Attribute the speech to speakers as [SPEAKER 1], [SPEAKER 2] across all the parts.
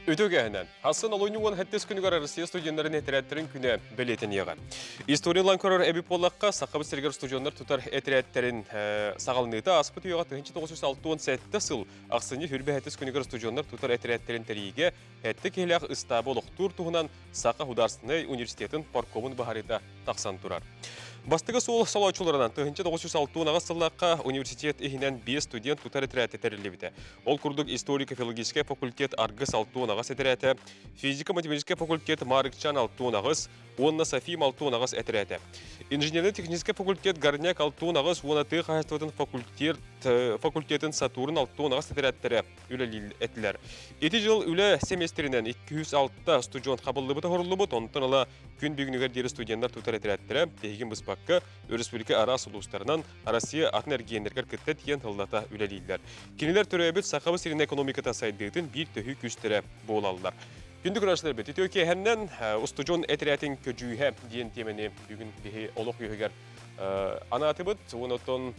[SPEAKER 1] Үтүө Хассын олунньу 17 күнүгэр Россия студенттарын этэрээттэрин күнэ бэлиэтэниэҕэ. Историялан көрөр эби буоллахха, Сахабыт сиригэр студенттар тутар этэрээттэрин саҕаланыыта ааспыт үйэҕэ 1967 сыл ахсынньы 27 күнүгэр студенттар тутар этэрээттэрин тэрийиигэ сэттэ киһилээх ыстаабы олохтуур туһунан Саха Государственнай университетын парткомун быһаарыыта тахсан турар. Бастакы суол солоочуларынан 1968 сыллаахха университет иһинэн 5 студент тутар этэрээти тэриллибитэ. Ол курдук историко-филологическай факультет Аргыс 68 этэрээтэ, физико-математическай факультет Марыкчан 68 уонна Софим 68 этэрээтэ. Инженерно-техническай факультет Горняк 68 уонна тыа хаһаайыстыбатын факультет факультетын Сатурн 68 этэрээттэрэ үлэлиир этилэр. Ити жыл үлэ семестринэн 206 студент хабыллыбыта хоруллубут, онтон ыла күн бүгүнүгэр диэри студенттар тутар этэрээттэрэ тиһигин быспакка өрөспүүбүлүкэ араас улуустарынан, Россия атын эргиэннэригэр кытта тиийэн сыллата үлэлииллэр. Кинилэр төрөөбүт Сахабыт сирин экономиката сайдыытын биир төһүү күүстэрэ буолаллар. Күндү көрөөччүлэрбит, үтүө киэһэннэн устудьуон этэрээтин көдьүүһэ диэн тиэмэни бүгүн биһи олох үөһүгэр анаатыбыт. Онон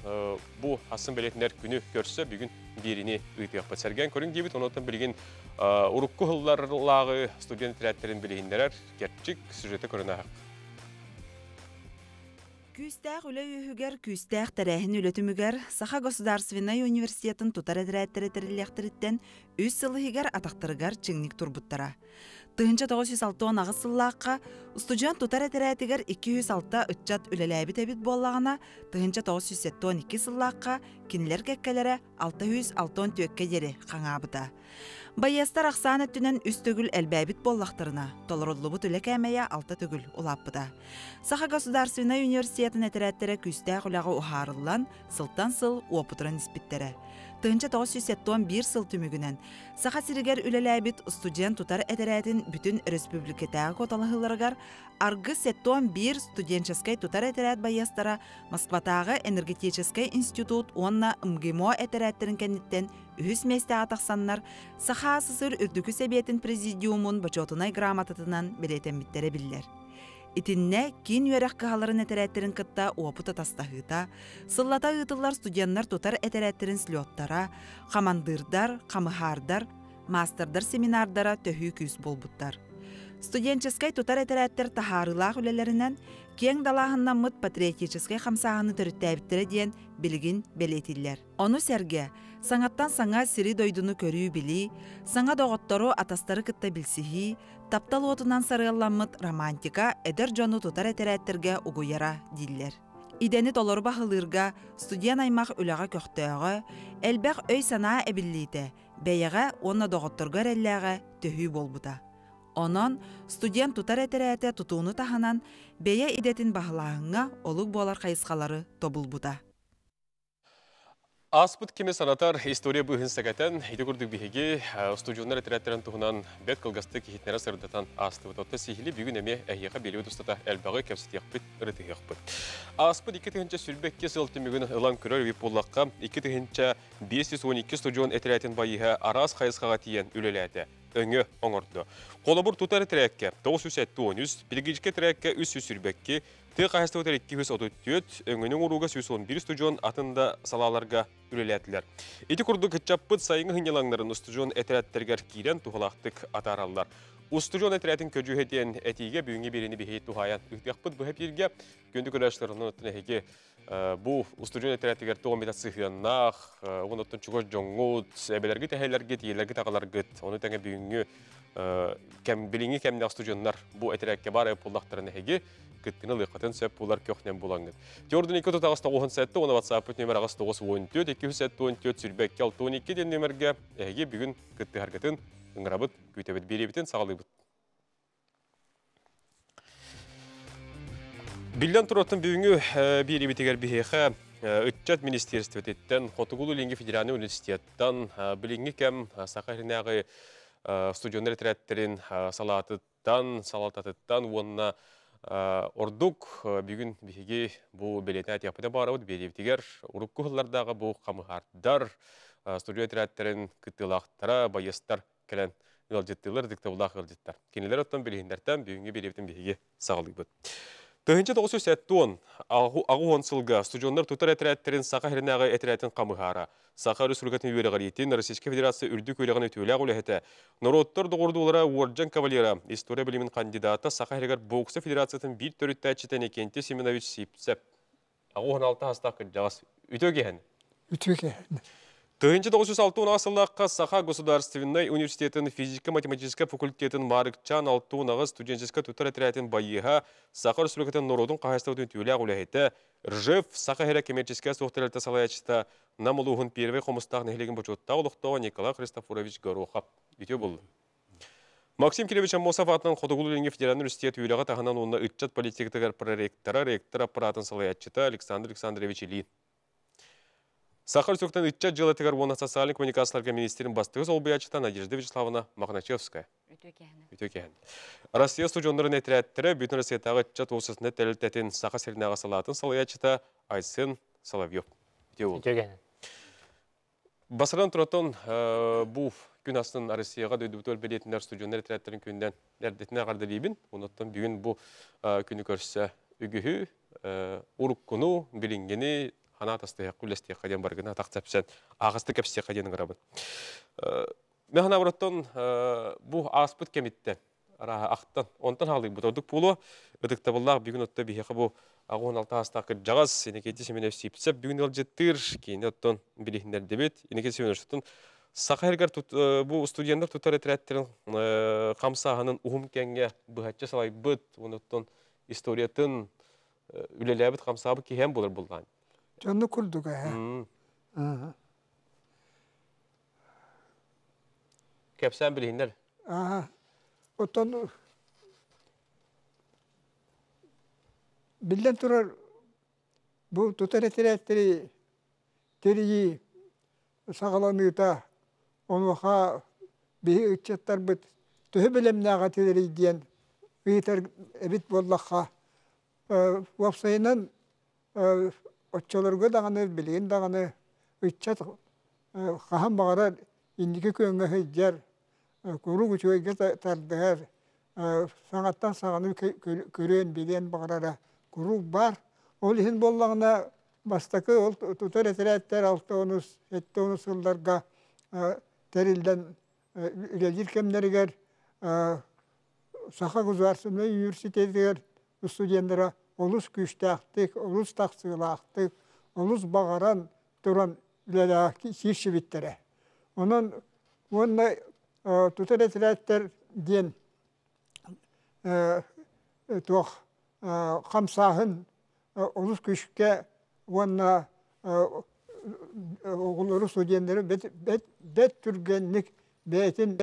[SPEAKER 1] бу хассын бэлиэтинэр күнү көрсө бүгүн биэриини ыытыахпыт. Сэргээн көрүҥ диэбит, онон билигин урукку сылларынааҕы студент этэрээттэрин билиһиннэрэр кэрчик сюжеты көрөн ааһыах.
[SPEAKER 2] Күүстээх үлэ үөһүгэр, күүстээх тэрээһин үлэ түмүгэр Саха Государственнай университетын тутар этэрээттэрэ тэриллиэхтэриттэн 3 сыл иһигэр атахтарыгар чиҥник турбуттара. 1968 сыллаахха устудьуон тутар этэрээтигэр 206 ыччат үлэлээбит эбит буоллаҕына, 1972 сыллаахха кинилэр кэккэлэрэ 664 диэри хаҥаабыта. Байыастар ахсаан өттүнэн үс төгүл элбээбит буоллахтарына, толоруллубут үлэ кээмэйэ алта төгүл улааппыта. Саха Государственнай университетын этэрээттэрэ күүстээх үлэҕэ уһаарыллан, сылтан сыл уопутуран испиттэрэ. 1971 сыл түмүгүнэн Саха сиригэр үлэлээбит студент тутар этэрээтин бүтүн республикатааҕы куоталаһыыларыгар Аргыс 71 студенческай тутар этэрээт байыастара Москватааҕы энергетическэй институт уонна МГИМО этэрээттэрин кэнниттэн үһүс миэстэҕэ тахсаннар, Саха АССР Үрдүкү Сэбиэтин Президиумун бочуотунай грамотатынан бэлиэтэммиттэрэ биллэр. Итиннэ киин үөрэх кыһаларын этэрээттэрин кытта уопут атастаһыыта, сыллата ыытыллар студеннар тутар этэрээттэрин слеттара, хамандыырдар, хамыһаардар, маастардар семинардара төһүү күүс буолбуттар. Студенческай тутар этэрээттэр таһаарыылаах үлэлэринэн киэҥ далааһыннаммыт патриотическай хамсааһыны төрүттээбиттэрэ диэн билигин бэлиэтииллэр. Ону сэргэ, саҥаттан саҥа сири-дойдуну көрүү-билии, саҥа доҕоттору, атастары кытта билсиһии, таптал уотунан сарыалламмыт романтика эдэр дьону тутар этэрээттэргэ угуйара дииллэр. Идэни толору баһылыырга студент аймах үлэҕэ көхтөөҕө, элбэх өй-санаа эбиллиитэ, бэйэҕэ уонна доҕотторго эрэллээҕэ төһүү буолбута. Онон студент тутар этэрээтэ тутууну таһынан бэйэ идэтин баһылааһыҥҥа олук буолар хайысхалары тобулбута.
[SPEAKER 1] Ааспыт кэми санатар история быыһын сэгэтэн, ити курдук биһиги устудьуоннар этэрээттэрин туһунан бэрт кылгастык иһитиннэрэ сырдатан аастыбыт. Оттон сиһилии бүгүн эмиэ эһиэхэ биэриибит устата элбэҕи кэпсэтиэхпит, ырытыһыахпыт. Ааспыт 2022 сыл түмүгүн ылан көрөр эбит буоллахха, 2512 студент этэрээтин байыаһа араас хайысхаҕа тиийэн үлэлээтэ, өҥө оҥордо. Холобур, тутар этэрээккэ 973, педагогическай этэрээккэ 322, тыа хаһаайыстыбатыгар 234, өҥөнү оҥорууга 111 студент атын да салааларга үлэлээтилэр. Ити курдук ыччаппыт сайыҥҥы сынньалаҥнарын устудьуон этэрээттэригэр киирэн туһалаахтык атаараллар. Устудьуон этэрээтин көдьүүһэ диэн этиигэ бүгүҥҥү биэриини биһиги туһаайан ыытыахпыт быһа эпииргэ. Күндү көрөөччүлэр, онон эһиги бу устудьуон этэрээтигэр туох эмит сыһыаннаах, онон чугас дьоҥҥут, эбэлэргит, эһэлэргит, ийэлэргит, аҕаларгыт, ону тэҥэ бүгүҥҥү кэм билиҥҥи кэмнээх студеннар бу этэрээккэ баар буоллахтарына эһиги кыттыыны ылыаххытын сөп буолар көхнөн булаҥҥыт. Төрдүн 2 9 97 уонна WhatsApp номер 8 94 274 22 62 диэн номергэ эһиги бүгүн кыттыһаргытын ыҥырабыт, күүтэбит, биэриибитин саҕалыыбыт. Биллэн турар, бүгүҥҥү биэриибитигэр биһиэхэ ыччат министерствотыттан, Хотугулуу-Илиҥҥи федеральнай университеттан, билиҥҥи кэм Саха сиринээҕи студеннар этэрээттэрин салаатыттан, салалтатыттан уонна ордук бүгүн биһиги бу бэлиэтээн этиэхпитин баҕарабыт биэриибитигэр урукку сыллардааҕы бу хамыһаардар, студент этэрээттэрин кыттыылаахтара, байыастар кэлэн ыалдьыттыылар, ытыктабыллаах ыалдьыттар. Кинилэр оттон билиһиннэртэн бүгүҥҥү биэриибитин биһиги саҕалыыбыт. 1978 сылга студионнар тутар этэрээттэрин Саха сиринээҕи этэрээтин хамыһаара, Саха Республикатын үөрэҕириитин, Российскай Федерация үрдүк үөрэҕин үтүөлээх үлэһитэ, норуоттар доҕордуулара уордьан кавалера, история билимин кандидата, Саха сиригэр бокса федерациятын биир төрүттээччитэ Никентий Семенович Сипцев. 86 саастаах кырдьаҕас. Үтүө киһин.
[SPEAKER 3] Үтүө киһин.
[SPEAKER 1] 1960 сыллаахха Саха государственнай университетын физико-математическай факультетын Маарыкчаан 68 студенческай тутар этэрээтин байыаһа, Саха Республикатын норуотун хаһаайыстыбатын үтүөлээх үлэһитэ, Ржев Саха сирэ коммерческай суох тэрилтэ салайааччыта, Нам улууһун Первый Хомустаах нэһилиэгин бочуоттаах олохтооҕо Николай Христофорович Горохов. Үтүө буоллун. Максим Кирович Аммосов аатынан Хотугулуу-Илиҥҥи федеральнай университет үөрэҕи таһынан уонна ыччат политикатыгар проректора, ректор аппаратын салайааччыта Александр Александрович Ильин. Саха Республикатын ыччат дьыалатыгар уонна социальнай коммуникацияларга министрин бастакы солбуйааччыта Надежда Вячеславовна Мохначевская. Үтүө киэһэ. Россия студеннарын этэрээттэрэ Бүтүн Россиятааҕы ыччат уопсастыбаннай тэрилтэтин Саха сиринээҕи салаатын салайааччыта Айсен Соловьев. Үтүө
[SPEAKER 4] Үтүө
[SPEAKER 1] Басыран туратон бу күн астын Россияҕа дойдубутугар бэлиэтинэр студеннар этэрээттэрин күнүнэн эрдэтинэ эҕэрдэлиибин. Онуттан бүгүн бу күнү көрсө үгүһү, уруккуну, билиҥҥини ханаа тастыһыахха, үллэстиэххэ диэн баргына атах тэпсэн, ааҕыстык кэпсиэххэ диэн ыҥырабын. Мен санаабыттан бу ааспыт кэмиттэн арааһа ахтан, онтон хаалыйбыт ордук буолуо. Ытыктабыллаах бүгүн отто биһиэхэ бу 86 саастаах кырдьаҕас Иннокентий Семенович Сипцев бүгүн ыалдьыттыыр. Кини оттон билиһиннэрдибит. Иннокентий Семенович Саха сиригэр бу студеннар тутар этэрээттэрин хамсааһынын уһун кэмҥэ быһаччы салайбыт, оттон историятын үлэлээбит хамсаабыт киһи буолар буллаан.
[SPEAKER 3] Дьонну курдук ээ.
[SPEAKER 1] Кэпсээн билиһиннэр.
[SPEAKER 3] Аа, оттон биллэн турар, бу тутар этэрээттэри тэрийии саҕаланыыта, онуоха биһи ыччаттарбыт төһө бэлэмнээх этилэрий диэн ыйытар эбит буоллахха, уопсайынан оччолорго даҕаны, билигин даҕаны ыччат хаһан баҕарар инники күөҥҥэ сылдьар, куруук үчүгэйгэ тардыһар, саҥаттан саҥаны көрүөн, билиэн баҕарара куруук баар. Ол иһин буоллаҕына, бастакы ол тутар этэрээттэр 60, 70 сылларга тэриллэн үлэлиир кэмнэригэр Саха государственнай университетыгар студеннара олус күүстээхтик, олус тахсыылаахтык, олус баҕаран туран үлэлээх киирсибиттэрэ. Онон уонна тутар этэрээттэр диэн туох хамсааһын олус күүскэ уонна оҕолору, студеннары бэт түргэнник бэйэтин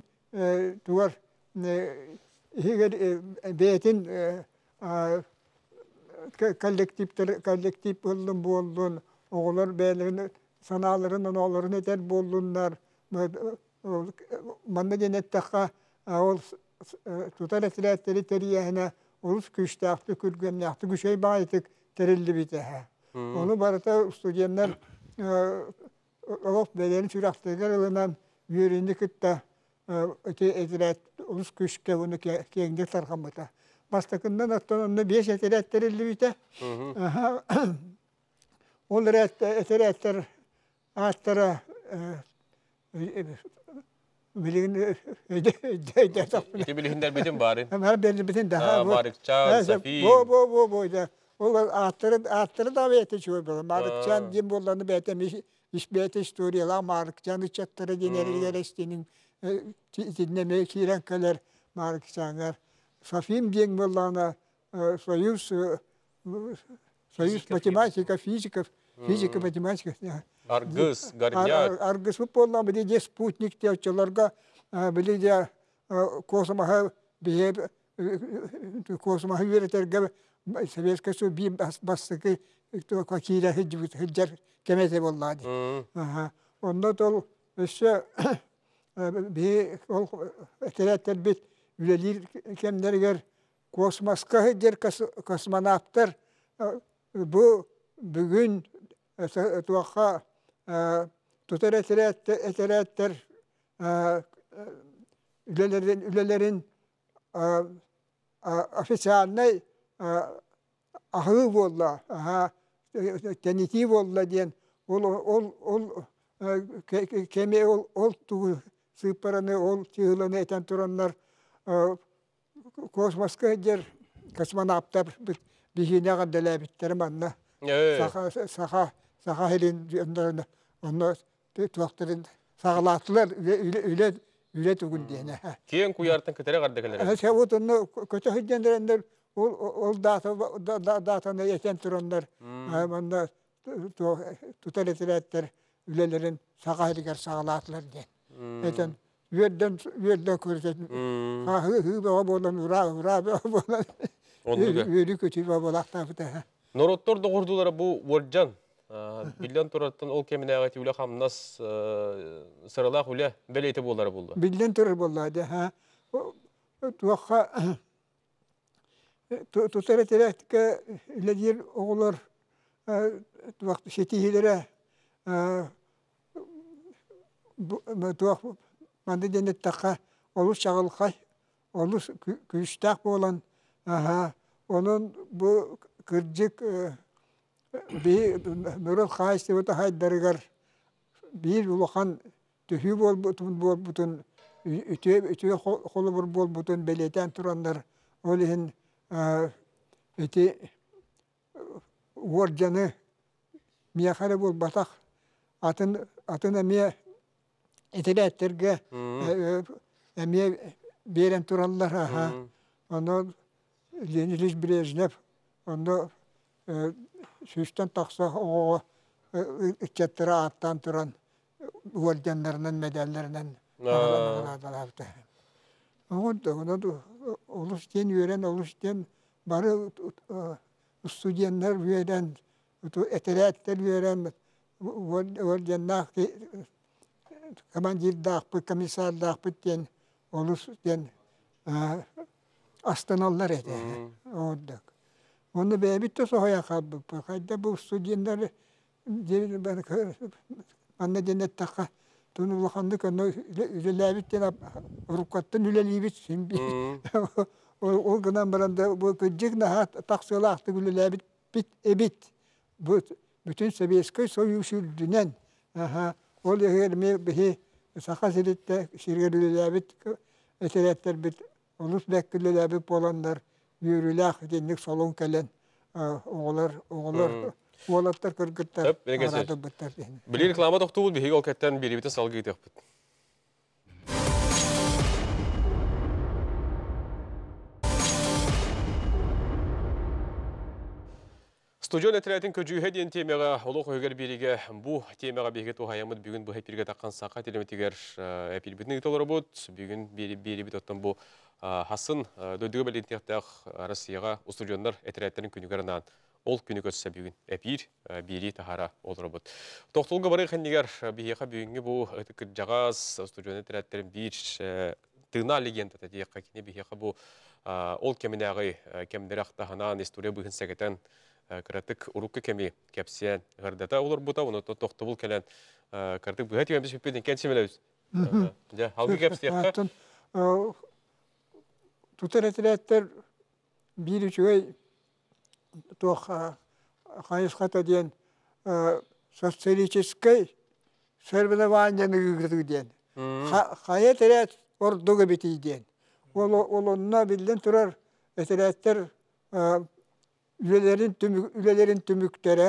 [SPEAKER 3] тугар иһигэр бэйэтин коллективтэр коллектив буоллун буоллун, оҕолор бэйэлэрин санааларын оноолорун этэр буоллуннар. Манна диэн эттэххэ, ол тутар этирээттэри тэрийээһинэ олус күүстээхтик, күргүөмнээхтик, үчүгэй баҕайытык тэриллибитэ. Ону барыта студеннар олох бэйэлэрин сүрэхтэригэр ылынан үөрүүнү кытта ити этэрээт олус күүскэ уонна киэҥник тарҕаммыта. Бастакыннан оттон онно биэс этэрээт тэриллибитэ. Ол этэрээттэр ааттара билигин өйдөөтөхпүнэ.
[SPEAKER 1] Ити билиһиннэрбитин баарын.
[SPEAKER 3] Бэрбитин да.
[SPEAKER 1] Марыкчаан, Софи.
[SPEAKER 3] Бо бо бо бо ол ааттары ааттары да бэйэтэ үчүгэй буолар. Марыкчаан диэн буолланы бэйэтэ ис бэйэтэ историялаах Марыкчаан ыччаттара диэн эригэр эстинин итиннэ эмиэ киирэн кэлэр Марыкчааҥҥар. Софим диэн буоллаҕына союз союз математика, физика, физика, математика.
[SPEAKER 1] Аргыс, горняк.
[SPEAKER 3] Аргыс буоллаҕа били де спутник те оччолорго били де космоһа биһи космоһы үөрэтэргэ Советскай Союз биир бастакы киирэ сылдьар кэмэ этэ буоллаҕа дии. Онно ол өссө биһи ол этэрээттэрбит үлэлиир кэмнэригэр космоска сылдьар космонавтар бу бүгүн туохха тутар этэрээттэр үлэлэрин үлэлэрин официальнай аһыы буолла, тэнитии буолла диэн ол ол ол кэми ол ол тугу сыыппараны ол чыһыланы этэн тураннар космоска сылдьар космонавтар биһиэнэ эҕэрдэлээбиттэрэ манна саха саха саха сирин онно туохтарын саҕалаатылар үлэ үлэ үлэ тугун диэнэ.
[SPEAKER 1] Киэҥ куйаартан кытары эҕэрдэ кэлэр.
[SPEAKER 3] Се вот онно көтө сылдьан эрэннэр ол ол даата даатаны этэн тураннар манна тутар этэрээттэр үлэлэрин саха сиригэр саҕалаатылар диэн этэн үөрдэн үөрдэн көрүтэн хаһыы бөҕө буолан ураа ураа бөҕө буолан үөрүү көтүү бөҕө буолаахтаабыта.
[SPEAKER 1] Норуоттар доҕордуулара бу уордьан биллэн турартан ол кэминээҕи үлэ хамнас сыралаах үлэ бэлиэтэ буолара буолла.
[SPEAKER 3] Биллэн турар буолла дьэ туохха тутар этэрээткэ үлэлиир оҕолор туох ситиһиилэрэ туох манна диэн эттэххэ олус чаҕылхай олус күүстээх буолан онон бу кырдьык биһи норуот хаһаайыстыбата сайдарыгар биир улахан төһүү буолбутун буолбутун үтүө үтүө холобур буолбутун бэлиэтээн тураннар ол иһин ити уордьаны миэхэ эрэ буолбатах атын атын эмиэ этэрээттэргэ эмиэ биэрэн тураллар аха онон Леонид Ильич Брежнев онно сүүстэн тахса оҕоҕо ыччаттары ааттаан туран уордьаннарынан мэдээллэринэн наҕараадалаабыта. Онон олус диэн үөрэн олус диэн бары студеннар үөрэн этэрээттэр үөрэн уордьаннаах командирдаахпыт комиссардаахпыт диэн олус диэн астыналлар этэ ордук. Онно бэйэбит да соһуйан хаалбыппыт. Хайда бу студеннар манна диэн эттэххэ тун улаханнык онно үлэлээбит диэн уруккаттан үлэлиибит син биир. Ол гынан баран да бу кырдьык наһаа тахсыылаахтык үлэлээбиппит эбит. Бу бүтүн Советскай Союз үрдүнэн ол иһигэр эмиэ биһи Саха сириттэ сиригэр үлэлээбит этэрээттэрбит олус бэккэ үлэлээбит буоланнар үөрүүлээх итинник солун кэлэн оҕолор оҕолор уолаттар кыргыттар араатырбыттар.
[SPEAKER 1] Били реклама тохтуубут биһиги ол кэттэн биэрибитин салгыы ыытыахпыт. Студион этэрээтин көдьүүһэ диэн тиэмэҕэ олох өһүгэр биэриигэ бу тиэмэҕэ биһиги туһайаммыт бүгүн быһа эпиргэ таххан саха телеметигэр эпирбитин ыыта олоробут. Бүгүн биэрибит оттон бу хасын дойдуга бэлиэтиэхтээх Россияҕа устудьуоннар этэрээттэрин күнүгэр анаан ол күнү көрсө бүгүн эпиир биэрии таһара олоробут. Тохтолго барыы кэннигэр биһиэхэ бүгүҥҥү бу ытык кырдьаҕас устудьуон этэрээттэрин биир тыына легендата диэххэ кини биһиэхэ бу ол кэминээҕи кэмнэри ахтаһанаан история быһын сэгэтэн кыратык урукку кэми кэпсээн ыһырдата олорбута онуттан тохтобул кэлэн кыратык быһа түгэн бүппүт кэн симэлэбит дьэ алгы кэпсиэххэ
[SPEAKER 3] тутар этилээттэр биир үчүгэй туох хайысхата диэн социалистическай соревнованияны ыытыы диэн хайа этэрээт ордук эбитий диэн ол онно биллэн турар этэрээттэр үлэлэрин түмүк үлэлэрин түмүктэрэ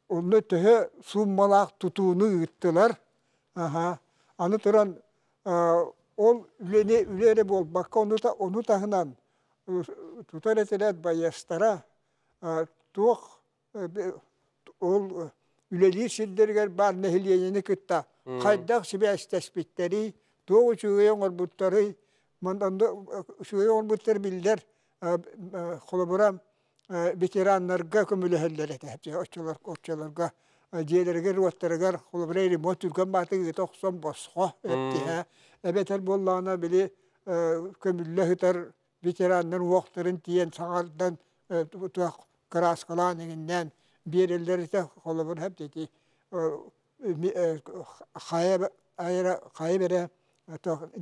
[SPEAKER 3] онно төһө сууммалаах тутууну ыыттылар аны туран ол үлэни үлэ эрэ буолбакка ону таһынан тутар этэрээт байыастара туох ол үлэлиир сирдэригэр баар нэһилиэнньэни кытта хайдах сибээстэспиттэрий, туох үчүгэй оҥорбуттарый, үчүгэй оҥорбуттар биллэр холобура ветераннарга көмөлөһөллөр этэ оччолорго дьиэлэригэр уоттарыгар холобура ремонт түргэн баатык ыыта охсон босхо эптиһэ эбэтэр буоллаҕына били көмүллэ сытар ветераннар уохтарын тиийэн саҥардан туох кырааскалаан иҥиннээн биэрэллэр этэ холобур ити хайа хайа эрэ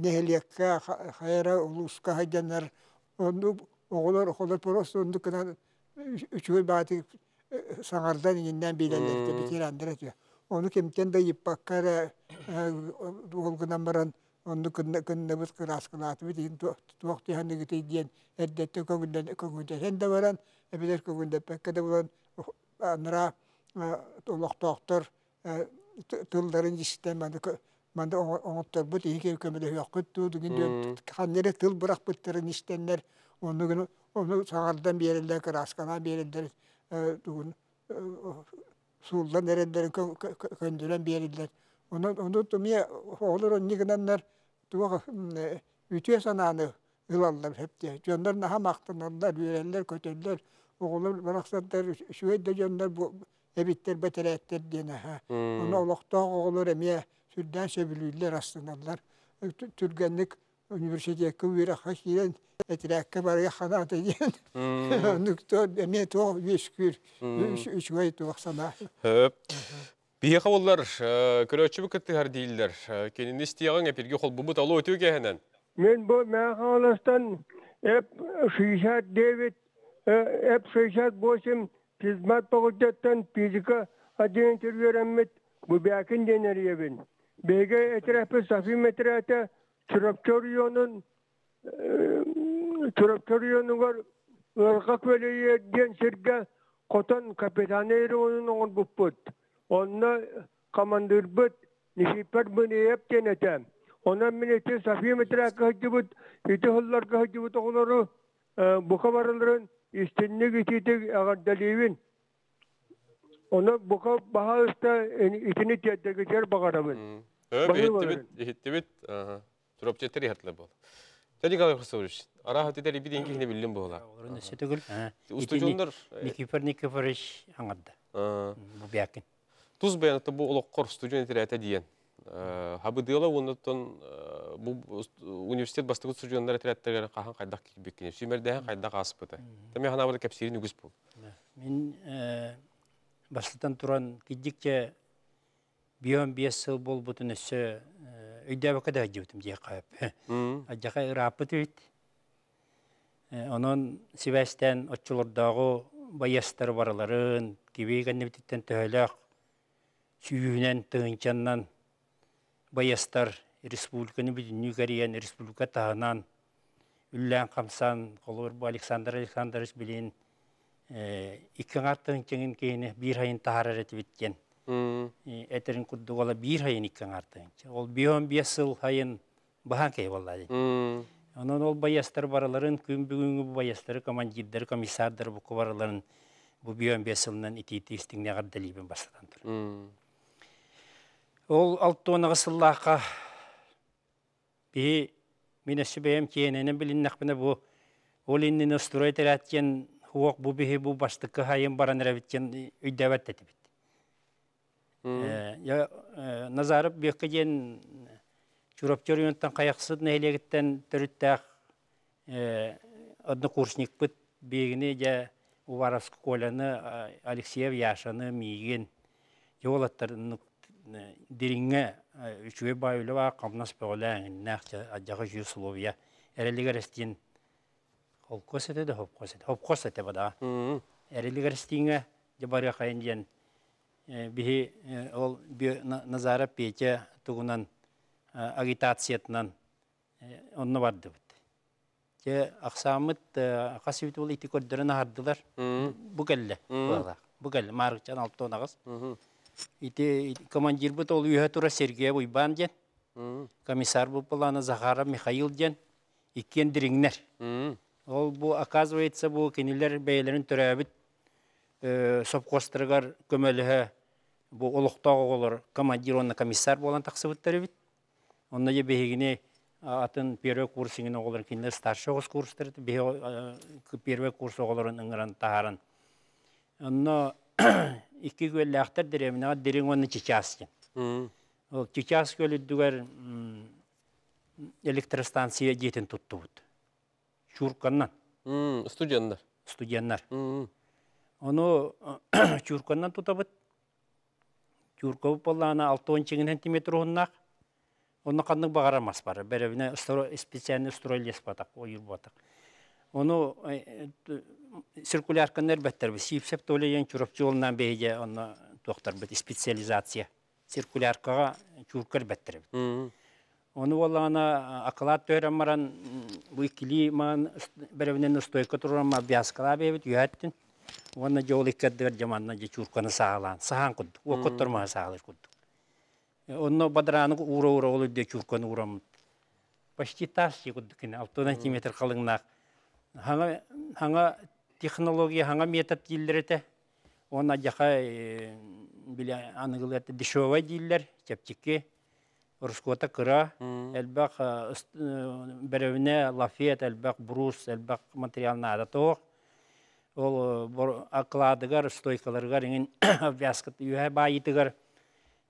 [SPEAKER 3] нэһилиэккэ хайа эрэ улууска сылдьаннар оннук Оҕолор оҕолор просто оннук гынан үчүгэй баҕайытык саҥардан иҥиннээн биэрэллэр этэ, ветераннар этэ. Ону кимтэн да ыйыппакка эрэ ол гынан баран оннук кынныбыт, кырааскалаатыбыт иһин туох түһэныгытый диэн эрдэттэн көҥүллэтэн да баран, эбэтэр көҥүллэппэккэ да булан анараа олохтоохтор тылларын истэн маны маны оҥотторбут иһи көмөлөһүөххүт дуу диэн ханна эрэ тыл бырахпыттарын истэннэр ону ону саҥардан биэрэллэр, кырааскалаан биэрэллэр, тугун сууллан эрэллэрин көндөрөн биэрэллэр. Онон ону эмиэ оҕолор онньу гынаннар туох үтүө санааны ылаллар сөптөөх. Дьоннор наһаа махтаналлар, үөрэллэр-көтөллөр. Оҕолор барахсаттар үчүгэй да дьоннор эбиттэр, бэтэрээттэр диэн аһа. Ону олохтоох оҕолор эмиэ сүрдээн сөбүлүүллэр, астыналлар. Түргэнник университекка үөрэххэ киирэн этирээккэ барыах ханаата диэн оннук эмиэ туох үөскүүр үчүгэй туох санаа.
[SPEAKER 1] Биһиэхэ боллар көрөөччүбүт кыттыһар дииллэр. Кинини истиэҕиҥ эпирги холбубут алло үтүө кээһэнэн.
[SPEAKER 4] Мен бу Мэхаластан эп 69 эп 68 физмат факультеттан физика отделениетигэр үөрэммит Бубякин диэн эрийэбин. Биһиги этэрээппит София этэрээте Чурапчы оройуонун Чурапчы оройуонугар Ыарҕа Күөлэйэ диэн сиргэ хотон капитальнай ремонун оҥорбуппут. Онно командирбыт Никифор Быныев диэн этэ. Онон мин ити София этэрээккэ сылдьыбыт, ити сылларга сылдьыбыт оҕолору бука барыларын истинник итиитик эҕэрдэлиибин. Ону бука баһаалыста итини тиэрдэргитигэр баҕарабын.
[SPEAKER 1] Өп, иһиттибит, иһиттибит. Чурапчыттар иһэртилэр буол. Те Николай Христович, араха титер ибит инки хини биллин буола.
[SPEAKER 5] Олорун өссө төгүл.
[SPEAKER 1] Устудьуоннар
[SPEAKER 5] Никифор Никифорович аңарда. Бу бякин.
[SPEAKER 1] Тус бэйэни бу олоххор студент этэрээте диэн хабыдыала уоннаттан бу университет бастакы студенттар этэрээттэригэр хаһан хайдах киирбиккини, сүүмэрдээһин хайдах ааспыта. Тэми ханаабыта кэпсиирин үгүс буол.
[SPEAKER 5] Мин бастатан туран киддикче 5 сыл буолбутун өссө өйдөөбөккө да сылдьыбытым диэххэ сөп. Адьаха ырааппыт эбит. Онон сибээстээн оччолордооҕу байыастар барыларын киби кэннибититтэн төһөлөөх сүүһүнэн, тыһыынчаннан байыастар республиканы бүтүннүү кэрийэн, республика таһынан үллээн-хамсаан, холобур бу Александр Александрович билин икки аҥаар тыһыынчаҥын киһини биир сайын таһаарар этибит диэн этэрин курдук ола биир сайын икки аҥаар тыһыынча. Ол 5 сыл сайын баһаан киһи буолла дии. Онон ол байыастар барыларын күн бүгүҥҥү бу байыастары командирдары, комиссардары бу барыларын бу 5 сылынан итиити истиҥнэ эҕэрдэлиибин бастатан туран. Ол 68 сыллаахха биһи мин өссө бэйэм киэнэнэн билиннэхпинэ бу ол иннинэ строй этэрээт диэн хуох бу биһи бу бастакы хайын баран эрэбит диэн өйдөөбөт этибит. Назаров Бүөккэ диэн Чурапчы оройуонтан Хайахсыт нэһилиэгиттэн төрүттээх однокурсникпыт биһигини дьэ Уваровск Коляны, Алексеев Яшаны, миигин дьэ уолаттар дириҥҥэ үчүгэй баай үлэ баар, хамнас бөҕөлөөн иннээх адьаҕа үчүгэй условия эрэлигэр эстиин холкуос этэ да хопкуос этэ хопкуос этэ бадаҕа эрэлигэр эстииҥэ дьэ барыахайын диэн биһи ол Назаров Петя тугунан агитациятынан онно бардыбыт. Дьэ ахсааммыт хас үт ол ити көрдөрөн аһардылар. Бу кэллэ. Бу кэллэ. Маарыкчан 68. Ити командирбыт ол үөһэ тура Сергей Уйбаан диэн. Комиссар буоллаана Захаров Михаил диэн. Иккиэн дириҥнэр. Ол бу оказывается бу кинилэр бэйэлэрин төрөөбүт сопхуостарыгар көмөлөһө бу олохтоох оҕолор командир уонна комиссар буолан тахсыбыттар эбит. Онно дьэ биһигини атын первый курс иҥин оҕолорун кинилэр старший оҕус курстар биһи первый курс оҕолорун ыҥыран таһааран онно икки күөллээхтэр дэриэбинэҕэ Дириҥ уонна Чичаас диэн. Ол Чичаас күөл үрдүгэр электростанция дьиэтин туттубут. Чурканнан.
[SPEAKER 1] Студеннар.
[SPEAKER 5] Студеннар. Ону чурканнан тутабыт. Чуркабыт буоллаҕына 60 сантиметр уһуннаах. Онно ханнык баҕарар мас бар. Бэрэбинэ специальный строй лес батах, ойуур батах. Ону циркулярканы эрбэттэрбит. Сиипсэп Толя диэн Чурапчы уолунаан биһиги онно туохтарбыт специализация. Циркуляркаҕа чуурка эрбэттэр эбит. Ону буоллаҕына акылаат түһэрэн баран бу иккилии маан бэрэбинэн стойка туран обвязкалаах бэйэбит үөһэттин уонна дьэ ол икки ардыгар дьэ манна дьэ чуурканы саҕалаан саһаан курдук уокка маһы саҕалыыр курдук. Онно бадарааны уура-уура ол үрдэ чуурканы уураммыт. Почти таас дии курдук кини 6 сантиметр халыҥнаах. Хаҥа, хаҥа технология, хаҥа метод дииллэр этэ. Уонна дьаха били аныгылыы дешевай дииллэр, чэпчэки, ороскуота кыра, элбэх бэрэбинэ, лафет, элбэх брус, элбэх материал наада тоох. Ол окладыгар, стойкаларыгар иҥин обвязка үөһэ баайыытыгар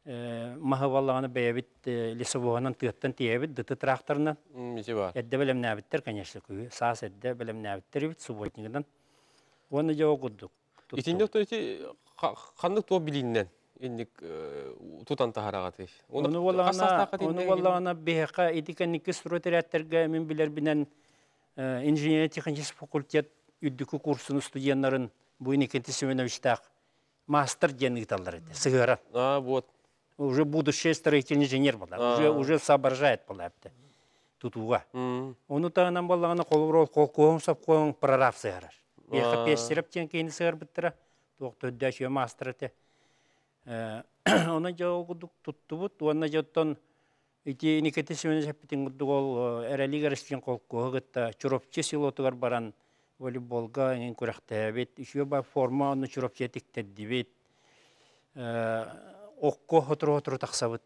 [SPEAKER 5] маһы баллаҕаны бэйэбит лесовоһунан тыаттан тиэйэбит дыты тракторынан. Эрдэ бэлэмнээбиттэр, конечно, күһү саас эрдэ бэлэмнээбиттэр эбит субботнигынан. Уонна дьэ ол курдук.
[SPEAKER 1] Итинник то ити ханнык туох билииннэн инник тутан таһараҕатый?
[SPEAKER 5] Ону буоллаҕына, ону буоллаҕына биһиэхэ ити кэнники стройэтэрээттэргэ мин билэрбинэн инженерно-технический факультет үрдүкү курсун студеннарын бу Иннокентий Семеновичтаах мастер диэн ыыталлар этэ, сыһыаран.
[SPEAKER 1] А, вот.
[SPEAKER 5] Уже будущий строительный инженер была, уже соображает была эбитэ тутууга. Ону таһынан буоллаҕына холобур ол холкуоһун сопхуоһун прораб сыһарар. Биэхэ Пестерев диэн киһини сыһарбыттара, туох төрдөөчүө маастар этэ. Онон дьэ ол курдук туттубут уонна дьэ оттон ити Никита Семенович эппитин курдук ол Эрэлик Эрестин холкуоһу кытта Чурапчы селотугар баран волейболга эҥин күрэхтэһэбит. Үчүгэй форма онно Чурапчыга тиктэрдибит. Окко сотору-сотору тахсабыт.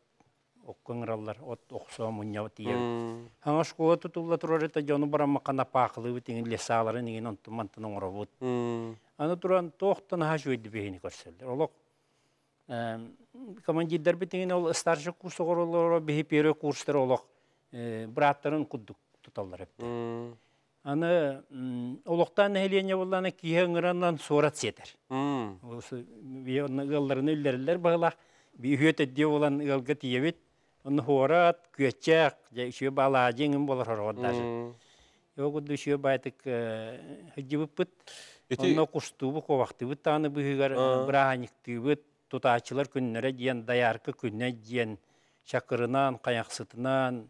[SPEAKER 5] Окко ыҥыраллар, от охсоо мунньабыт тиийэбит. Хаҥа школа тутулла турар это дьону бараммакка напаахылыыбыт иҥин лесаларын иҥин онтун мантан оҥоробут. Аны туран туохтан аһа үчүгэйдик биһини көрсөллөр. Олох командирдарбыт иҥин ол старший курс оҕолоро биһи первый курстар олох бырааттарын курдук туталлар эбит. Аны олохтоох нэһилиэнньэ буоллаҕына киһи ыҥыранан суорат сиэтэр. Ыалларына үллэрэллэр быһыылаах. Үһүө төрдүө буолан ыалга тиийэбит. Онно суорат, күөччээх, дьэ үчүгэй баалаадьы иҥин буолар сороҕор даже. Ол курдук үчүгэй баайтык сылдьыбыппыт. Онно кустуубут, куобахтыыбыт даҕаны быыһыгар бырааһынньыктыыбыт, тутааччылар күннэрэ диэн, доярка күнэ диэн, чакырынан, хайахсытынан,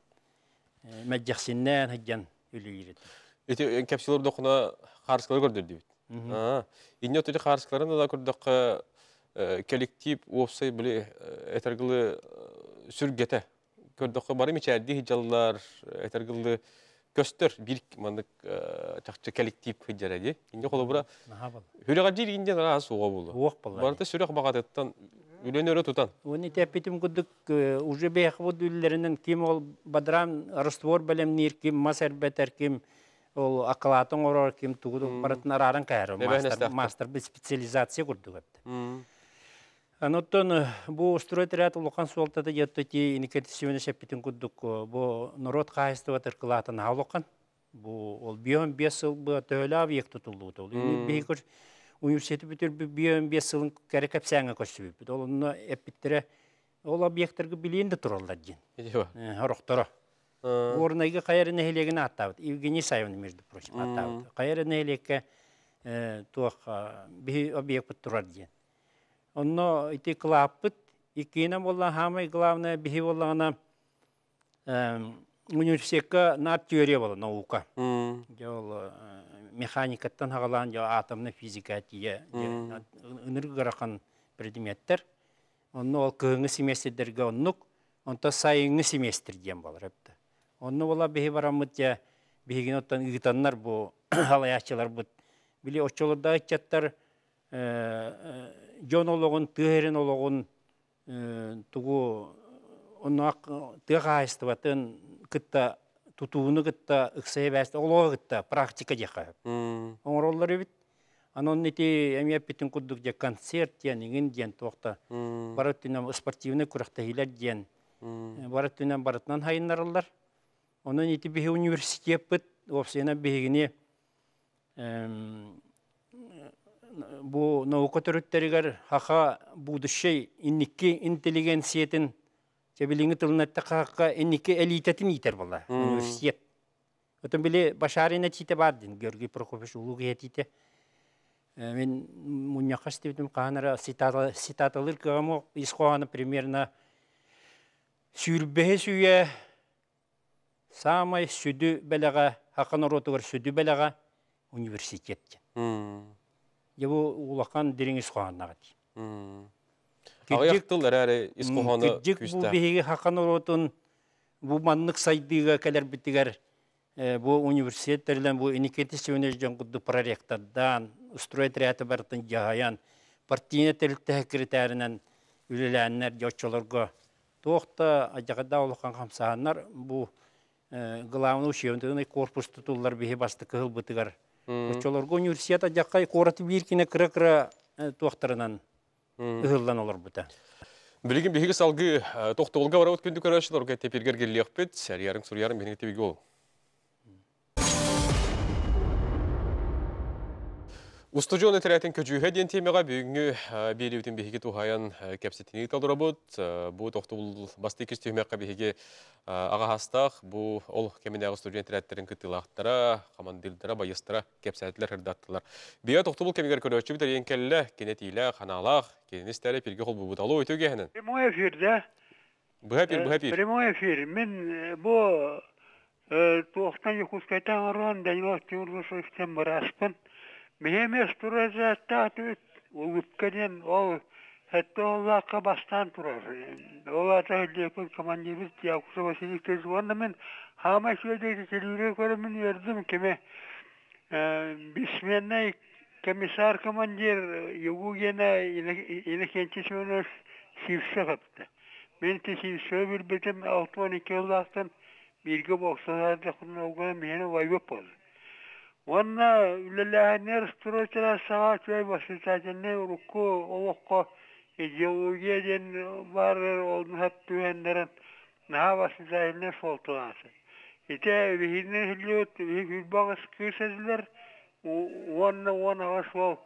[SPEAKER 5] мэлдьэхсиннээн сылдьан үлэлиир этим.
[SPEAKER 1] Ити кэпсиир дохуна хаарыскалары көрдөрдүбүт. Инне оту хаарыскаларын да көрдөххө коллектив уопсай били этэргылы сүргэтэ көрдөххө бары мичээрдии сылдьаллар этэргылы көстөр биир маннык чахчы коллектив сылдьара дии. Инне холобура Хүрэҕэрдиир иин диэн араас суоҕа буолуо.
[SPEAKER 5] Уох буолла.
[SPEAKER 1] Барыта сүрэх баҕатыттан үлэни өрө тутан.
[SPEAKER 5] Уонна ити эппитим курдук уже бэйэхэ үллэринэн ким ол бадран раствор бэлэмниир, ким мас эрбэтэр, ким ол акылааты оҥорор, ким тугу барытын арааран кэһэр. Мастер, мастер специализация курдук эбит. Оттон бу стройотряд улахан суолтата диэтти ти Иннокентий Семенович эппитин курдук бу народ хаһайыстыбатыр кылаатын улахан. Бу ол 55 сыл бу төһөлөөх объект тутуллубута. Ол биһиги университети бүтүрбүт 55 сылын кэрэ кэпсээҥҥэ көрсүбүппүт. Ол онно эппиттэрэ ол объекттарга билиэн да тураллар диэн. Хорохторо. Горнайга хайа нэһилиэгин ааттаабыт. Евгений Саевна, между прочим, ааттаабыт. Хайа нэһилиэккэ туох биһи объекпыт турар диэн. Онно ити кылааппыт иккиинэн буолла самое главное биһи буоллаҕына университекка наар теория буола наука. Дьэ ол механикаттан хаҕалаан дьэ атомная физика тиийэ ынырык ыарахан предметтэр. Онно ол кыһыҥҥы семестрдэргэ оннук, онтон сайыҥҥы семестр диэн буолар эбит. Онно буола биһи бараммыт дьэ биһигини оттон ыытаннар бу халайааччыларбыт били оччолордоох ыччаттар дьон олоҕун, тыа сирин олоҕун тугу онно тыа хаһаайыстыбатын кытта тутууну кытта ыкса сибээсте олоҕу кытта практика диэххэ сөп. Оҥороллор эбит. Аны онно ити эмиэ эппитин курдук дьэ концерт диэн иҥин диэн туох да бары өттүнэн спортивнай күрэхтэһиилэр диэн бары өттүнэн барытынан хайыннараллар. Онон ити биһи университеппыт уопсайынан биһигини бу наука төрүттэригэр хаха будущей инники интеллигенциятын чэ билиҥҥи тылынан эттэххэ инники элитэтин иитэр буолла университет. Отон били Башарин этиитэ баар дин Георгий Прокопьевич улуу киһи этиитэ. Мин мунньахха истибитим хаһан эрэ цитаталыыр кыаҕым ис хоһооно примерно сүүрбэһис үйэ саамай сүдү бэлэҕэ саха норуотугар сүдү бэлэҕэ университет диэн. Дьэ бу улахан дириҥ ис хоһоонноох этии.
[SPEAKER 1] Аҕыйах тыл эрээри ис хоһооно
[SPEAKER 5] Кырдьык бу биһиги саха норуотун бу маннык сайдыыга кэлэрбитигэр бу университет тэрилэн бу Никита Семенович дьон курдук проректордаан, стройотряды барытын дьаһайан, партийнай тэрилтэ секретарынан үлэлээннэр дьэ оччолорго туох да адьаҕайдаах улахан хамсааһыннар бу главный учебный корпус тутуллар биһи бастакы ылбытыгар оччолорго университет адьаххай куораты биир кине кыра-кыра туохтарынан ыһыллан олорбута.
[SPEAKER 1] Билигин биһиги салгыы тохтобулга барабыт күндү көрөөччүлөргө тепиргер келлиэхпит, сэрийэрин суруйарын биһиги тибиги ол. Устудьуон этэрээтин көдьүүһэ диэн тиэмэҕэ бүгүҥҥү биэриибитин биһиги туһайан кэпсэтинии толоробут. Бу тохтобул бастакы түһүмэххэ биһиги аҕаһастаах бу ол кэминээҕи студент этэрээттэрин кыттыылаахтара, хамандыырдара, байыастара кэпсээтилэр, ырдаттылар. Биэ тохтобул кэмигэр көрөөччүбүт эрийэн кэллэ, кини этиилээх, ханаалаах, кинини истээри пиргэ холбуубут. Алло, үтүө киэһэнэн.
[SPEAKER 6] Прямой эфир, да?
[SPEAKER 1] Быһа эфир, быһа эфир.
[SPEAKER 6] Прямой эфир. Мин бу туохтан Якутскайтан оҥорон Данилов Тимур Васильевичтан бырааспын. Миһиэмиэс туразааттаах улыбка диэн ол сэттэ уоллаахха бастаан турар. Ол аата Лепин командирбыт Якутов Василий Викторович уонна мин хаамай үчүгэйдик телевизор көрөммүн үөрдүм кими бессменный комиссар командир Ягугина Иннокентий Семенович Сивцев эптэ. Мин ити Сивцевы билбитим 62 сыллаахтан бииргэ боксалаардахпына ол миэнэ убайбыт буолла. Уонна үлэлээһиннэр строителя саҕа үчүгэй воспитательнай урукку олоххо идеология диэн баар онно сөп түһэннэрэн наһаа воспитательнай суолталаах. Ити биһигини иһиллибит биһиги күүрбэҕис кыыс этилэр уонна 18 уол.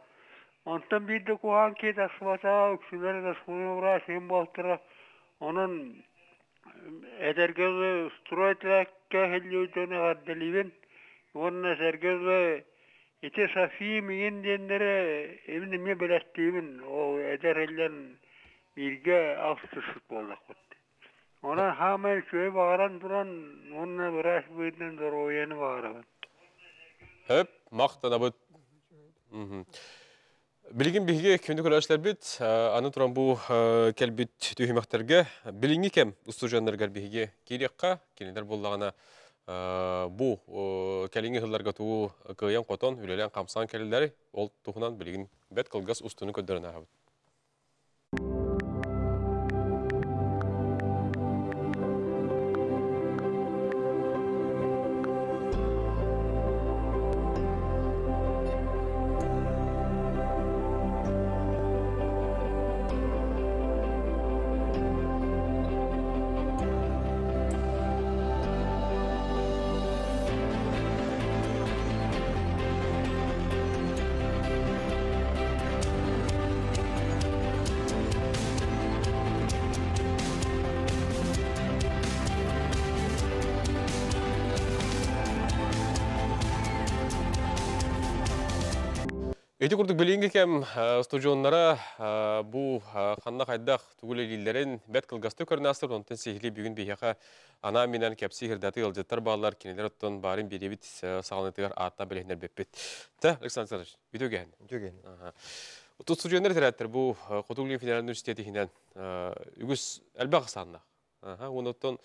[SPEAKER 6] Онтон биир да куһаҕан киһи тахсыбатаҕа, үксүлэрэ заслуженный врач иһин буолтара. Онон Эдэргэ дылы стройтреккэ иһиллибит дьону эҕэрдэлиибин уонна сэргэ дылы ити София миигин диэннэри мин эмиэ бэлэхтиибин ол эдэр иһиллэн бииргэ алтыспыт буоллахпыт. Онон хаамай үчүгэй баҕаран туран уонна быраас быһыытынан доруобуйаны баҕарабын.
[SPEAKER 1] Хөп, махтанабыт. Билигин биһиги күндү көрөөччүлэрбит, аны туран бу кэлбит түһүмэхтэргэ билиҥҥи кэм устудьуоннарыгар биһиги киириэххэ, кинилэр буоллаҕына бу кэлиҥҥи сылларга тугу кыайан-хотон, үлэлээн-хамсаан кэлэллэрий, ол туһунан билигин бэрт кылгас устууну көрдөрөн ааһабыт. Ити курдук билиҥҥи кэм устудьуоннара бу ханна хайдах тугу үлэлииллэрин бэрт кылгастык көрөн аастыбыт. Онтон сиһилии бүгүн биһиэхэ анаан-минээн кэпсии сырдатыы ыалдьыттар бааллар. Кинилэр оттон баарын биэриэбит саҕаланыытыгар ааттаан билиһиннэрбиппит. Та, Александр Александрович, үтүө кэһэн.
[SPEAKER 7] Үтүө кэһэн.
[SPEAKER 1] Устудьуоннар этэрээттэр бу Хотугу Илин федеральнай университет иһинэн үгүс элбэх ахсааннаах. Онуттан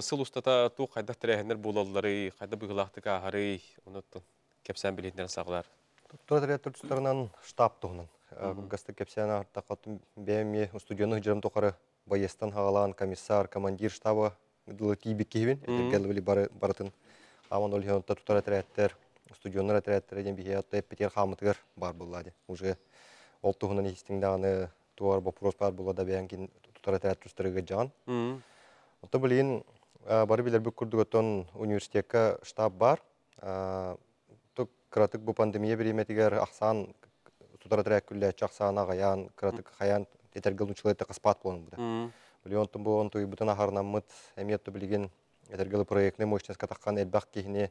[SPEAKER 1] сыл устата туох хайдах тэрээһиннэр буолалларый, хайдах быһыылаахтык ааһарый, онуттан кэпсээн билиһиннэрэн саҕалаар.
[SPEAKER 7] Туттар этэрээттэр тустарынан штаб туһунан. Кылгастык кэпсээн аһартахха бэйэм эмиэ устудьуону сылдьарым тухары байыастан хаҕалаан комиссар, командир штаба дылы тиийбит киһибин. Этэргэ бары барытын хааман ол иһин тутар этэрээттэр, устудьуоннар этэрээттэрэ диэн биһиэхэ эппитигэр хааммытыгар баар буолла дии. Уже ол туһунан иһистиҥ даҕаны туор вопрос баар буолла да бэйэҥ кин тутар этэрээт тустарыгар дьаҕан. Оттон билигин бары билэрбит курдук оттон университекка штаб бар. Кыратык бу пандемия бириэмэтигэр ахсаан тутар этэрээт күллээччи ахсаана аҕайаан, кыратык хайаан этэргэ лучшалар каспаат буолан буда. Билигин онтон бу онтуйбутун аһарынаммыт эмиэ билигин этэргэ проектный мощность катаххан элбэх киһини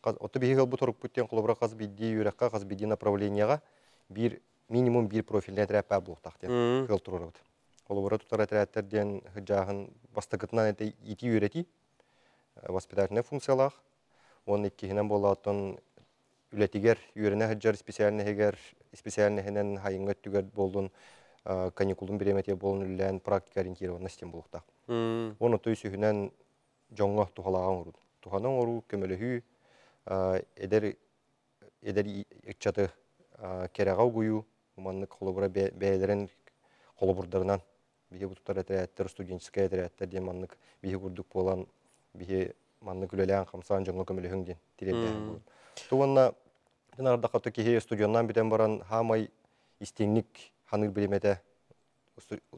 [SPEAKER 7] Отто биһиги ылбыт орукпут диэн холобура хас биирдии үөрэххэ, хас биирдии направлениеҕа биир минимум биир профильный этэрээт баар буолуохтаах диэн кыал туруорабыт. Холобура тутар этэрээттэр диэн сыдьааһын бастакытынан это иитии-үөрэтии, воспитательнай функциялаах, уонна иккиһинэн буоллаҕыттан үлэтигэр үөрэнэ сылдьар специальноһыгар специальноһынан хайыҥҥа өттүгэр буоллун каникулун бириэмэтигэр буоллун үлэлээн практика ориентированность диэн буолуохтаах. Уонна оттон үсүһүнэн дьоҥҥо туһалааҕы оҥоруу. Туһаны оҥоруу, көмөлөһүү, эдэр эдэр ыччаты кэрэҕэ угуйуу, маннык холобура бэйэлэрин холобурдарынан биһи бу тутар этэрээттэр, студенческай этэрээттэр диэн маннык биһи курдук буолан биһи маннык үлэлээн-хамсаан дьоҥҥо көмөлөһүҥ диэн тириэрдээһин буолар. То уонна ардахха киһи студеннаан бүтэн баран хаамай истиҥник ханыыр бириэмэтэ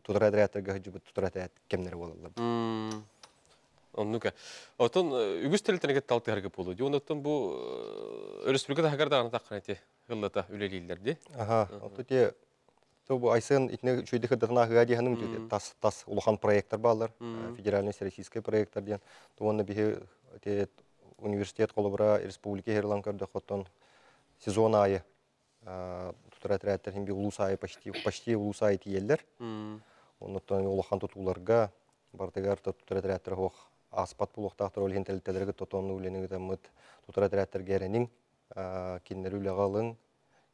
[SPEAKER 7] тутар этэрээттэргэ сылдьыбыт тутар этэрээт кэмнэрэ буолаллар.
[SPEAKER 1] Оннук. Отон үгүс тэрилтэнигит талтыһарга буолуо. Дии онтон бу өрөспүүбүлүкэ таһыгар даҕаны таххана ити ыллата үлэлииллэр дии.
[SPEAKER 7] Аха, оту те то бу Айсен итини үчүгэйдик кырдатын ааһыа дии саныым тас тас улахан проекттар бааллар, федеральный всероссийский проекттар диэн. То уонна биһи те университет холобура республика иһэр көрдөхөттон сезон аайы тутар этэрээттэр хин би улуус аайы почти почти улуус аайы тиийэллэр. Оннуттан улахан тутууларга барытыгар тутар этэрээттэр оһох ааспат буолуохтаахтар, ол иһин тэрилтэлэргэ тотонну үлэни ыытаммыт тутар этэрээттэргэ эрэниҥ, кинилэри үлэҕэ ылыҥ,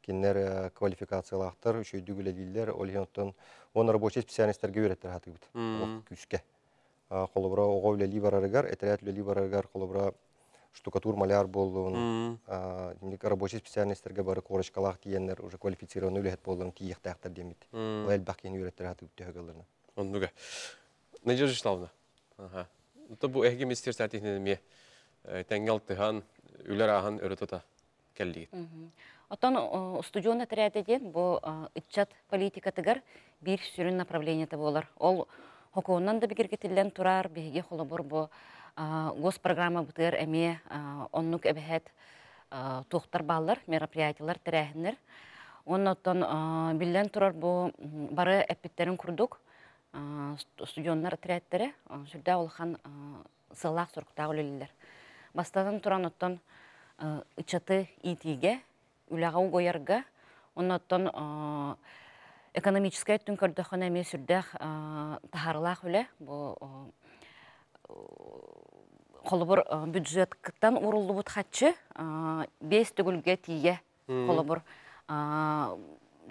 [SPEAKER 7] кинилэр квалификациялаахтар, үчүгэйдик үлэлииллэр, ол иһин оттон уонна рабочай специальностарга үөрэттэр хатыыбыт олох күүскэ. Холобура оҕо үлэлии барарыгар, этэрээт үлэлии барарыгар холобура штукатур, маляр буоллун, рабочай специальностарга бары корочкалаах тиийэннэр уже квалифицированный үлэһит буоллун тиийиэхтээхтэр диэммит. Ол элбэх киһини үөрэттэр хатыыбыт төһө.
[SPEAKER 1] Оннуга. Надежда Вячеславовна. Аха. Бу эһиги министерство эмиэ тэҥҥэ алтыһан, үлэр ааһан өрө тута кэллигит.
[SPEAKER 8] Оттон устудьуон отряды диэн бу ыччат политикатыгар биир сүрүн направлениета буолар. Ол хокуоннан да бигэргэтиллэн турар, биһиги холобур бу госпрограмма бытыар эмиэ оннук эбэһэт туохтар бааллар, мероприятиялар, тэрээһиннэр. Онон оттон биллэн турар бу бары эппиттерин курдук студеннар отрядтара сүрдээх улахан сыалаах соруктаах үлэлииллэр. Бастатан туран оттон ыччаты иитиигэ, үлэҕэ угуйарга, оннуттан экономическай өттүн көрдөххүнэ эмиэ сүрдээх таһаарылаах үлэ. Бу холобур бюджеттан ууруллубут хаччы 5 төгүлгэ тиийэ холобур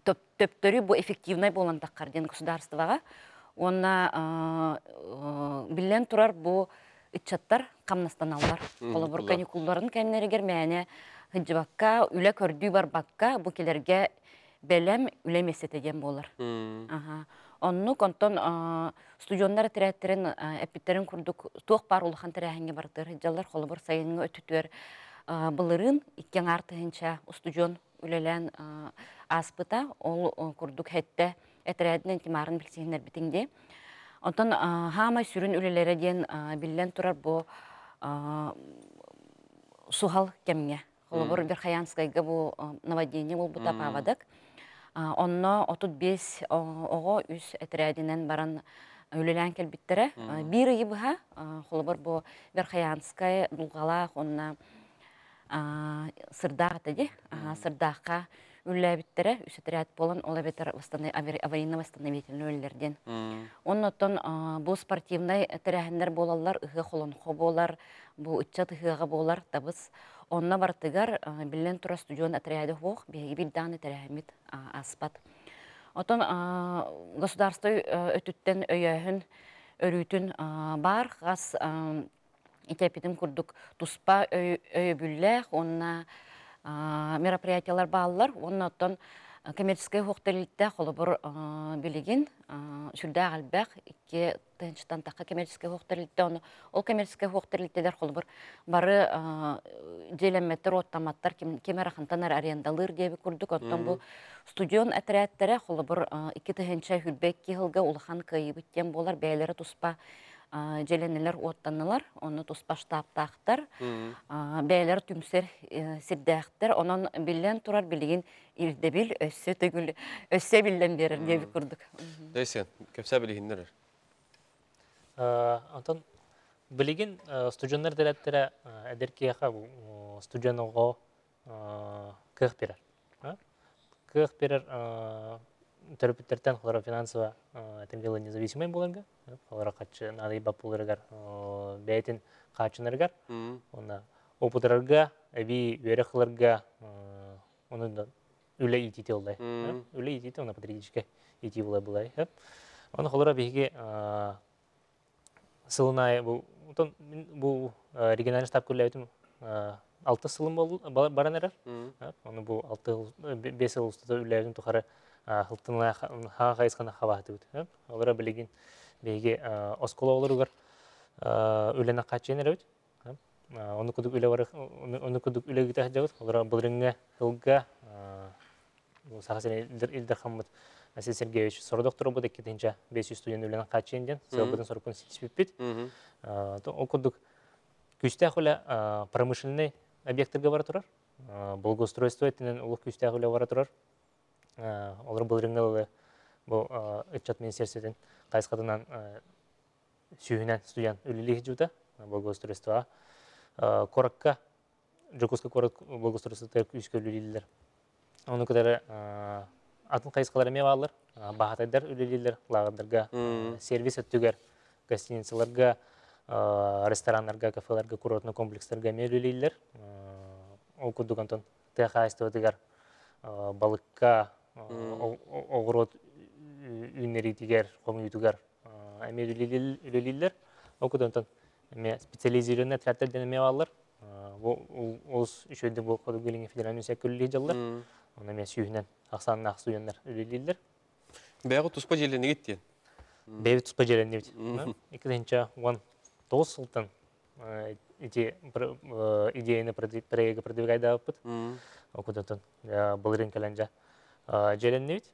[SPEAKER 8] төптөрү бу эффективнай буолан таххар диэн государствоҕа. Уонна биллэн турар бу ыччаттар хамнастаналлар. Холобур каникулларын кэмнэригэр мээнэ сылдьыбакка, үлэ көрдүү барбакка бу килэргэ бэлэм үлэ миэстэтэ диэн буолар. Оннук онтон студеннар этэрээттэрин эппиттэрин курдук туох баар улахан тэрээһиҥҥэ барытыгар сылдьаллар. Холобур сайыҥҥы өттүтүгэр былырыын икки аҥаар тыһыынча устудьуон үлэлээн ааспыта. Ол курдук хэттэ этэрээдинэн тимаарын билсиһиннэрбитиҥ дии. Онтон хаамай сүрүн үлэлэрэ диэн биллэн турар бу суһал кэмҥэ. Холобур Верхоянскайга бу наводнение буолбута паводок. Онно 35 оҕо үс этэрээдинэн баран үлэлээн кэлбиттэрэ. Биир ыйы быһа холобур бу Верхоянскай дулҕалаах онно сырдаах этэ дии. Сырдаахха үллээбиттэрэ үс отряд буолан ол эбэтэр аварийно-восстановительный үлэлэр диэн. Оннуттан бу спортивнай тэрээһиннэр буолаллар, ыһыах холонхо буолар, бу ыччат ыһыаҕа буолар, табыс. Онно барытыгар биллэн турар студион отряды суох, биһиги биир даҕаны тэрээһиммит ааспат. Оттон государство өттүттэн өйөөһүн өрүүтүн баар хас итеппитин курдук туспа өйөбүллээх уонна мероприятиялар бааллар. Уонна оттон коммерческай уһук тэрилтэ холобур билигин сүрдээх элбэх икки тыһыынчаттан тахха коммерческай уһук тэрилтэ ону ол коммерческай уһук тэрилтэлэр холобур бары дьиэлэммэттэр уоттамматтар ким ким эрэ хантан эрэ арендалыыр диэбит курдук. Оттон бу студион этэрээттэрэ холобур 2022 сылга улахан кыайыыбыт диэн буолар, бэйэлэрэ туспа дьиэлэннилэр, уоттаннылар, онно туспа штабтаахтар, бэйэлэр түмсэр сирдээхтэр. Онон биллэн турар билигин ирдэбил өссө төгүл өссө биллэн биэрэр диэбит курдук.
[SPEAKER 1] Дэйсен, кэпсээ билиһиннэр.
[SPEAKER 9] Онтон билигин студеннар дэрэттере эдэр киэхэ студент оҕо кыах берер. Кыах берер төрөппүттэртэн холоро финансово этим дело независимый буоларга, холоро хаччы наадыйбат буоларыгар, бэйэтин хааччынарыгар, уонна опытырарга, эбии үөрэх ыларга, оны үлэ иитиити оллай. Үлэ иитиити, оны патриотическай иитии буолай булай. Оны холоро биһиги сылын аайы бу бу региональный штаб күллэбитим алты сылым баран эрэр. Оны бу алты бес сыл устата үллэбитим тухары хылтынлаа хаа хайысхана хабаатыбыт. Олора билигин биһиги оскуола олоругар үлэни хааччыйан эрэбит. Ону кудук үлэ бар, ону кудук үлэ гыта сылдьабыт. Олора былырыҥҥа сылга Саха сирин Ил Дархаммыт Василий Сергеевич сородох турбут 2500 студент үлэнэн хааччыйан диэн сыалбытын сорукпун ситиспиппит. Ол курдук күүстээх үлэ промышленный объекттарга бара турар. Благоустройство өттүнэн улух күүстээх үлэ бара турар. Олор былырыҥҥы ылы бу ыччат министерствотын хайысхатынан сүүһүнэн студент үлэлии сылдьыбыта благоустройствоҕа. Куоракка Дьокуускай куорат благоустройствотыгар күүскэ үлэлииллэр. Ону кытары атын хайысхалар эмиэ бааллар. Баһаатайдар үлэлииллэр лааҕырдарга, сервис өттүгэр, гостиницаларга, рестораннарга, кафеларга, курортный комплекстарга эмиэ үлэлииллэр. Ол курдук онтон тыа хаһаайыстыбатыгар балыкка, оҕуруот үүннэриитигэр, хомуйуутугар эмиэ үлэлииллэр. Ол курдук онтон эмиэ специализированный отрядтар диэн эмиэ бааллар. Бу олус үчүгэйдик бу Хотугу Илиҥҥи федеральный университет үлэлии дьаллар. Онно эмиэ сүүһүнэн ахсааннаах студеннар үлэлииллэр.
[SPEAKER 1] Бэйэҕит туспа дьиэлэнигит диэн.
[SPEAKER 9] Бэйэбит туспа дьиэлэннибит. 2019 сылтан ити идеяны проекты продвигайдаабыппыт. Окудатын былырыын кэлэн дьэ дьиэлэннибит.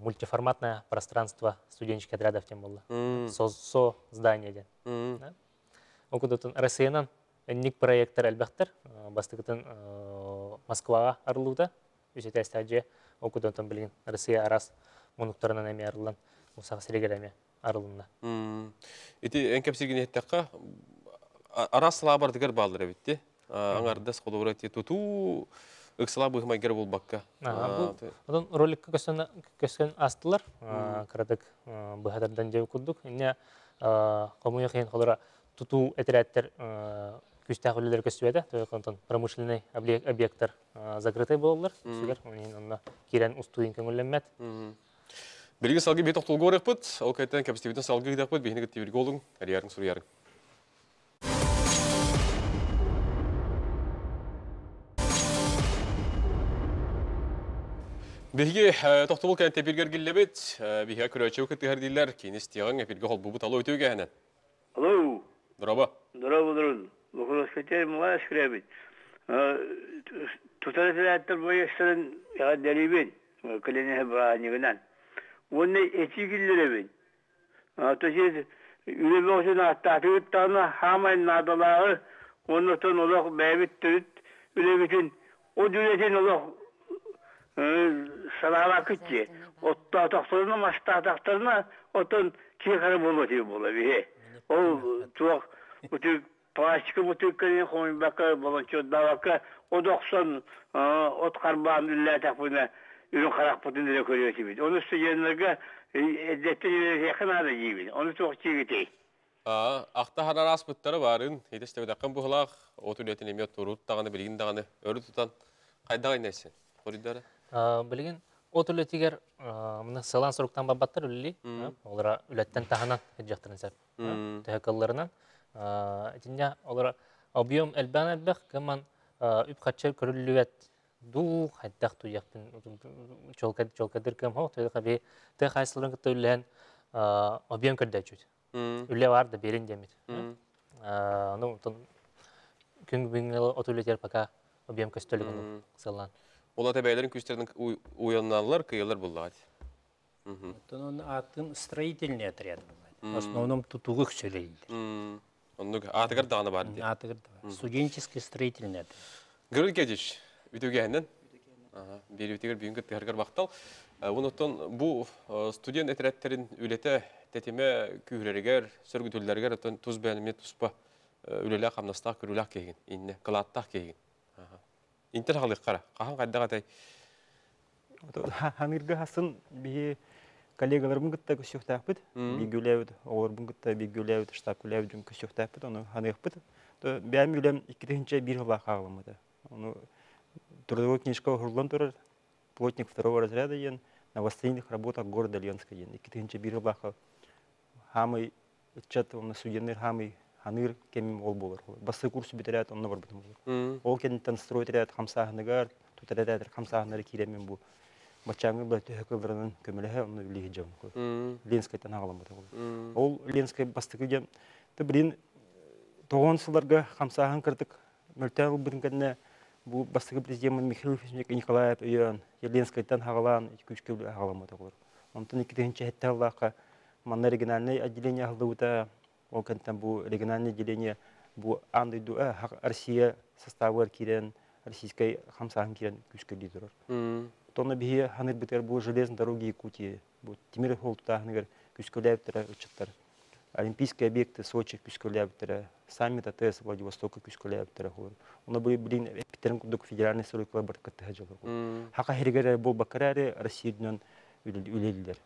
[SPEAKER 9] Мультиформатное пространство студенческих отрядов диэн буолла. Со здание диэн. Окудатын Россиянан энник проекттар элбэхтэр. Бастакытын Москваҕа арыллыбыта. Үс этээстээх дьиэ. Окудатын билигин Россия араас муннуктарынан эмиэ арыллан, Саха сиригэр эмиэ арылынна.
[SPEAKER 1] Ити эн кэпсииргин иһиттэххэ, араас салаа барытыгар бааллар эбит дии. Аҥардас холобура ити тутуу ыксалаа быһымайгар булбакка.
[SPEAKER 9] Онон роликка көстөн көстөн астылар. Кыратык быһа тардан дьэ курдук. Инне хомуйах иһин холора тутуу этэрээттэр күүстээх үлэлэр көстүбэтэ. Онтон промышленный объекттар закрытый буолаллар. Үсүгэр онно киирэн устуйун көҥүллэммэт.
[SPEAKER 1] Билигин салгыы биһи тохтолго барыахпыт. Ол кэнниттэн кэпсэтиибитин салгыы ыытыахпыт. Биһини кытта бииргэ олуҥ, эрийэрин суруйарыҥ. Биһиги тохтобул кэнниттэн эпиргэ эргиллэбит. Биһигэ көрөөччү кыттыһар дииллэр. Киин истиэҕиҥ эпиргэ холбуубут. Алло, үтүө кэһэнэн.
[SPEAKER 6] Алло.
[SPEAKER 1] Дороба.
[SPEAKER 6] Дороба, дорон. Бокуруоскайте муҥа эскирээбит. Тутар этэрээттэр байыастарын эҕэрдэлиибин кэлин бырааһынньыгынан. Уонна этии киллэрэбин. То есть үлэ бөҕөтүн ааттаатыгыт даҕаны хаамай наадалааҕы уонна оттон олох бэйэбит төрүт үлэбитин от үлэтин олох санаалааккыт дии. Оттоотохторуна, мастаатахтарына оттон киһи хара буолуо этэ буола биһи. Ол туох бутык пластика бутыыкканы хомуйбакка, волонтердаабакка от охсон, от харбаан үллээтэхпинэ үрүҥ харахпытын эрэ көрүө этибит. Ону студеннарга эрдэттэн үөрэтиэххэ наада диибин. Ону туох диигитий?
[SPEAKER 1] Ахта ханар ааспыттара баарын, итестебэтэххин быһылаах, от үлэтин эмиэ туруут даҕаны, билигин даҕаны өрө тутан хайдах иннэйсин? Хоруйдара?
[SPEAKER 9] Билигин от үлэтигэр мына сылаан соруктан барбаттар үлэлии. Олора үлэттэн таһынан сылдьыахтарын сөп. Төһө кылларынан. Итиннэ олора объем элбээн элбэх, кыман үп-харчы көрүллүбэт дуу хайдах туйахпын чолкайдыр кыам хоох тыа тыа хаайсыларын кытта үллэһэн объем көрдөөчүбүт. Үлэ бар да берин диэммит. Ну күн бүгүҥҥэ от үлэтигэр пока объем көстөлүк сыллаан.
[SPEAKER 1] Ол ата бэйэлэрин күүстэрин уйанналлар, кыйалар буллаҕат.
[SPEAKER 5] Оттон он атын строительный отряд бывает. В основном тутугу үксэлейлер.
[SPEAKER 1] Оннук аатыгар даҕаны бар дии.
[SPEAKER 5] Аатыгар да. Студенческий строительный отряд.
[SPEAKER 1] Григорий Георгиевич, үтүгэһинэн биэриитигэр бүгүн кыттыһаргар махтал. Онуттан бу студент этэрээттэрин үлэтэ тэтимэ күүһүрэригэр, сөргүтүллэригэр оттон тус бэйэни туспа үлэлээх, хамнастаах, көрүүлээх киһигин, иннэ, кылааттаах киһигин. Интен халык кара. Кахан кайдага тай.
[SPEAKER 10] Ханырга хасын биһи коллегаларым кытта көсүөхтээхпит. Бигүлээбит, оҕолорбун кытта бигүлээбит, штаб күлээбит дьон көсүөхтээхпит, ону ханыахпыт. То бэйэм үлэм 2001 жыллаах хааламмыта. Ону трудовой книжка уһурлан турар, плотник второго разряда диэн, на восстановительных работах города Ленска диэн. 2001 жыллаахха хаамый ыччат, онно студеннар хаамый ханыыр кэмим ол буолар. Бастакы курс бүтэрээт онно барбытым буолар. Ол кэнниттэн стройотряд хамсааһыныгар, тутар хамсааһыннары киирэммин бу баччааҥҥы бла төһө кылларынан көмөлөһө онно үлэлии сылдьабын. Ленскайтан аҕаламмыта. Ол Ленскай бастакы диэн, ты блин, тоҕон сылларга хамсааһын кырдык мөлтөөн ылбытын кэннэ бу бастакы президеммин Михаил Ефимович Николаев өйөөн, Ленскайтан хаҕалаан күүскэ хаҕаламмыта олор. Онтон 2007 сыллаахха манна региональный отделение аһыллыбыта. Ол кэнниттэн бу региональное отделение бу аан дойду Россия составыгар киирэн, российскай хамсааһын киирэн күүскэ үлэлии турар. Тонна биһи ханырбытыгар бу железной дороги Якутии, бу тимир жол тутааһыныгар күүскэ үлэлээбиттэрэ ыччаттар. Олимпийские объекты Сочи күүскэ үлэлээбиттэрэ, саммит АТС Владивостока күүскэ үлэлээбиттэрэ. Оны бу билин эппиттерин курдук федеральный стройкалар бар кыттыһа дьылы. Хака хиригер буолбакка эрээри Россия үрдүнэн үлэлииллэр.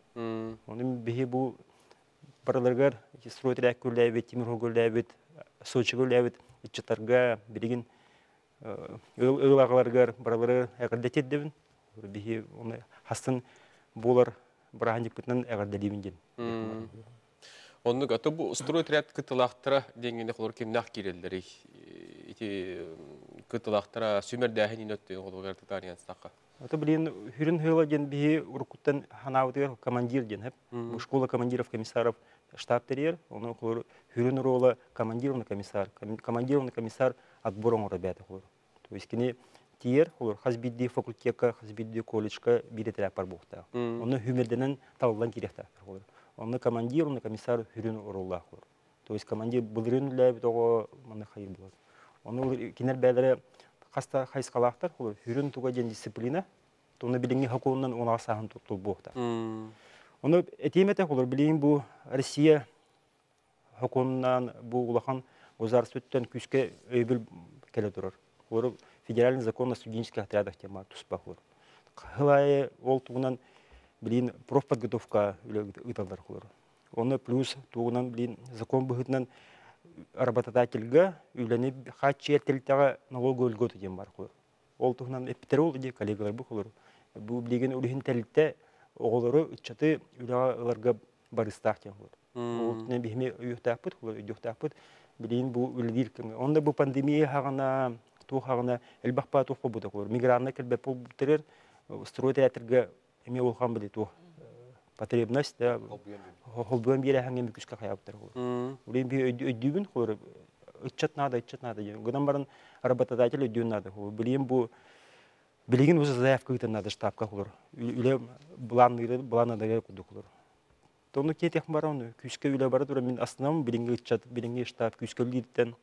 [SPEAKER 10] Оны биһи бу барыларыгар стройотряд үлэлээбит, тимир жолга үлэлээбит, Сочига үлэлээбит ыччаттарга билигин ыл аҕаларыгар барылары эҕэрдэ тиэрдэбин. Биһи оны хастын буолар бырааһынньыкпытынан эҕэрдэлиибин диэн.
[SPEAKER 1] Оннук, аты бу стройотряд кытылаахтара диэҥҥини холор кимнээх киирэллэрий? Ити кытылаахтара сүмэрдээһин өттүн холугар тытаариан саха.
[SPEAKER 10] Аты билин хүрүн хыла диэн биһи уруккуттан ханаабытыгар командир диэн хэп. Бу школа командиров комиссаров штаб терьер, оны холор хүрүн рола командир оны комиссар, командир оны комиссар отбор оҥоро бээтэ холор. То есть кини тиер холор хас биирдии факультетка, хас биирдии колледжка биир этэрээк бар буолуохтаах. Онно хүмэрдэнэн талыллан киириэхтээх холор. Онно командир, онно комиссар хүрүн оруоллаах холор. То есть командир былырыын үлэлээбит оҕо манна хайыр буолар. Ону кинилэр бээлэрэ хаста хайысхалаахтар холор хүрүн туга диэн дисциплина, тону билиҥҥи хокуонунан унаҕа сааһын тулбуохтаах. Ону этиим этэ холор билигин бу Россия хокуонунан бу улахан государствоттан күүскэ өйөбүл кэлэ турар. Олор федеральный закон о студенческих отрядах тема туспа холор. Хылайы ол тугунан билин профподготовка ыыталлар холор. Оны плюс тугунан билин закон быһытынан работодательга үлэни хааччыйар тэрилтэҕэ налоговый льгота диэн бар холор. Ол туһунан эппиттэр ол дии коллегалар бу холор. Бу билигин үлүһүн тэрилтэ оҕолору ыччаты үлэҕэ ыларга барыстаах диэн холор. Ол биһими өйүөхтээхпит, өйдүөхтээхпит. Билигин бу үлэлиир кэмҥэ. Онно бу пандемия хаҕана, туох хаҕана элбэх баа туох буолбута холор. Миграннар кэлбэт буолбуттарыгар стройотрядтарга эмиэ улахан били туох потребность да холбуйан биэрэһэҥҥэ мүкүскэ хайаабыттар холор. Билигин би өйдүүбүн холор ыччат надо, ыччат надо диэн. Гынан баран работодатель өйдүүн надо. Билигин бу билигин уже заявка ыытан надо штабка холор. Үлэ былаанныыры былааннарыгар курдук холор. Тону кетех баран күүскэ үлэ бара тура мин астынам билиҥҥи ыччат билиҥҥи штаб күүскэ үлэлиириттэн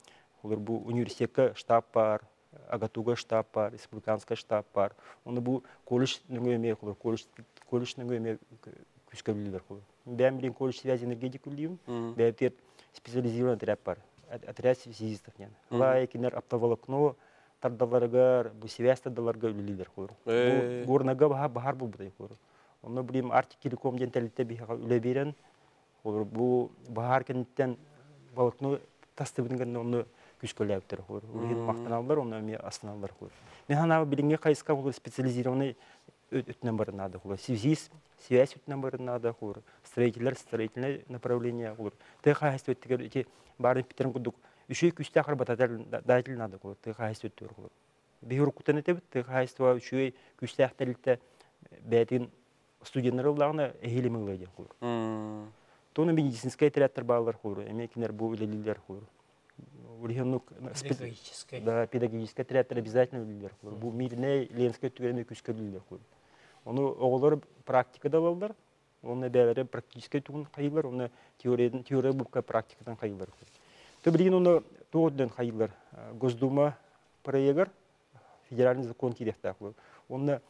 [SPEAKER 10] олор бу университекка штаб бар, АГАТУга штаб бар, республиканскай штаб бар. Оны бу колледж нөҥүө эмиэ холор колледж колледж нөҥүө эмиэ күүскэ үлэлииллэр холор. Бэйэм билин колледж связи энергетик үлэлиибин. Бэйэбитигэр специализированный отряд бар. Отряд связистов диэн. Ылай кинилэр оптоволокно тардалларыгар, бу связь тардалларга үлэлииллэр холор. Бу Горнага баһар баһар буолбута холор. Онно билим Арктик Телеком диэн тэрилтэ биһиэхэ үлэ биэрэн, олор бу баһаар кэнниттэн волокно тастыбытын кэннэ онно күүскэлээбиттэр холор. Улиһин махтаналлар, онно эмиэ астыналлар холор. Мен ханаабы билиҥҥи хайысха холор специализированный өттүнэн баран наада холор. Связист, связь өттүнэн баран наада холор. Строительлер строительное направление холор. Тыа хаһайыстыба өттүгэр ити баарын питерин курдук үчүгэй күүстээх работодатель надо холор. Тыа хаһайыстыба өттүгэр холор. Биһи уруккуттан этэбит, тыа хаһайыстыба үчүгэй күүстээх тэрилтэ бэйэтин студеннары ыллаҕына эһиилим ылыа диэн холур. Тону медицинскэй отрядтар бааллар холур, эмиэ кинилэр бу үлэлииллэр холур. Улиһиннук
[SPEAKER 5] Педагогическай.
[SPEAKER 10] Да, педагогическай отрядтар обязательно үлэлииллэр холур. Бу Мирнэй, Ленскэй өттүгэр эмиэ күүскэ үлэлииллэр холур. Ону оҕолор практика да ылаллар, уонна бэйэлэрэ практическай тугун хайыылар, уонна теориятын теория букка практикатын хайыылар. То билигин онно туох үрдүнэн хайыылар Госдума проегар федеральный закон киириэхтээх буолар. Уонна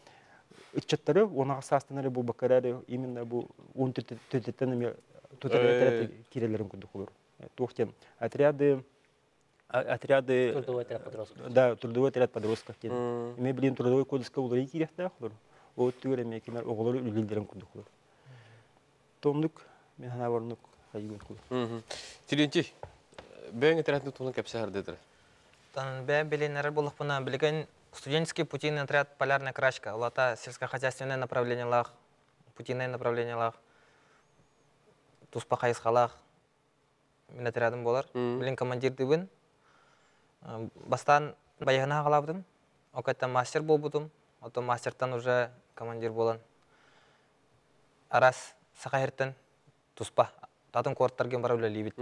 [SPEAKER 10] ыччаттары 10 саастан эрэ буолбакка эрээри именно бу 14 эмиэ тутар киирэллэрин курдук олор. Туох диэн отряды. Отряды
[SPEAKER 9] Трудовой отряд подростков.
[SPEAKER 10] Да, трудовой отряд подростков диэн. Эме билин трудовой кодекска уларый киириэхтээх олор. Ол түгэр эме кинер оҕолору үлэлэрин курдук олор. Томнук мен ханабарнук хайгын кулу.
[SPEAKER 1] Терентий, бэйэҥ отрядны туһунан кэпсэһэрдедер.
[SPEAKER 11] Тан бэйэм билиннэрэр буоллахпына, билигин студенческий путейный отряд «Полярная крачка», улата сельскохозяйственное направлениелаах, путейное направлениелаах, туспа хайысхалаах мин отрядым буолар. Билин командирдыыбын. Бастаан байыһына хаҕалаабытым. Ол мастер буолбутум. Оттон мастертан уже командир буолан арас саха хертен туспа татын куораттарген бара үлэлиибит.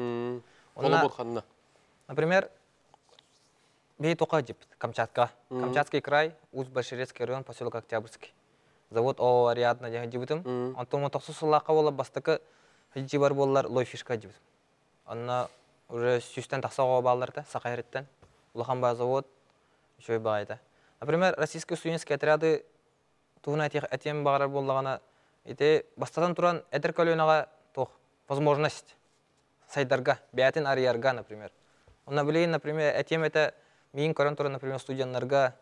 [SPEAKER 1] Холобур ханна?
[SPEAKER 11] Например, бей тоқа деп Камчатка. Камчатский край, Усть-Большерецкий район, поселок Октябрьский. Завод ООО «Ариадна» деген жибитим. Онтон тохсус сыллаахха буола бастакы бар буоллар Лойфишка жибитим. Онно уже сүүстэн тахса оҕо баалларда Саха хериттен. Улахан баа завод, үчүгэй баҕайыта. Например, российские студенческие отряды туһунан этиэм баҕарар буоллаҕына, ити бастатан туран эдэр көлүөнэҕэ туох возможность сайдарга, бэйэтин арыйарга, например. Онно билигин, например, этиэм этэ миин көрөн туран, например, студеннарга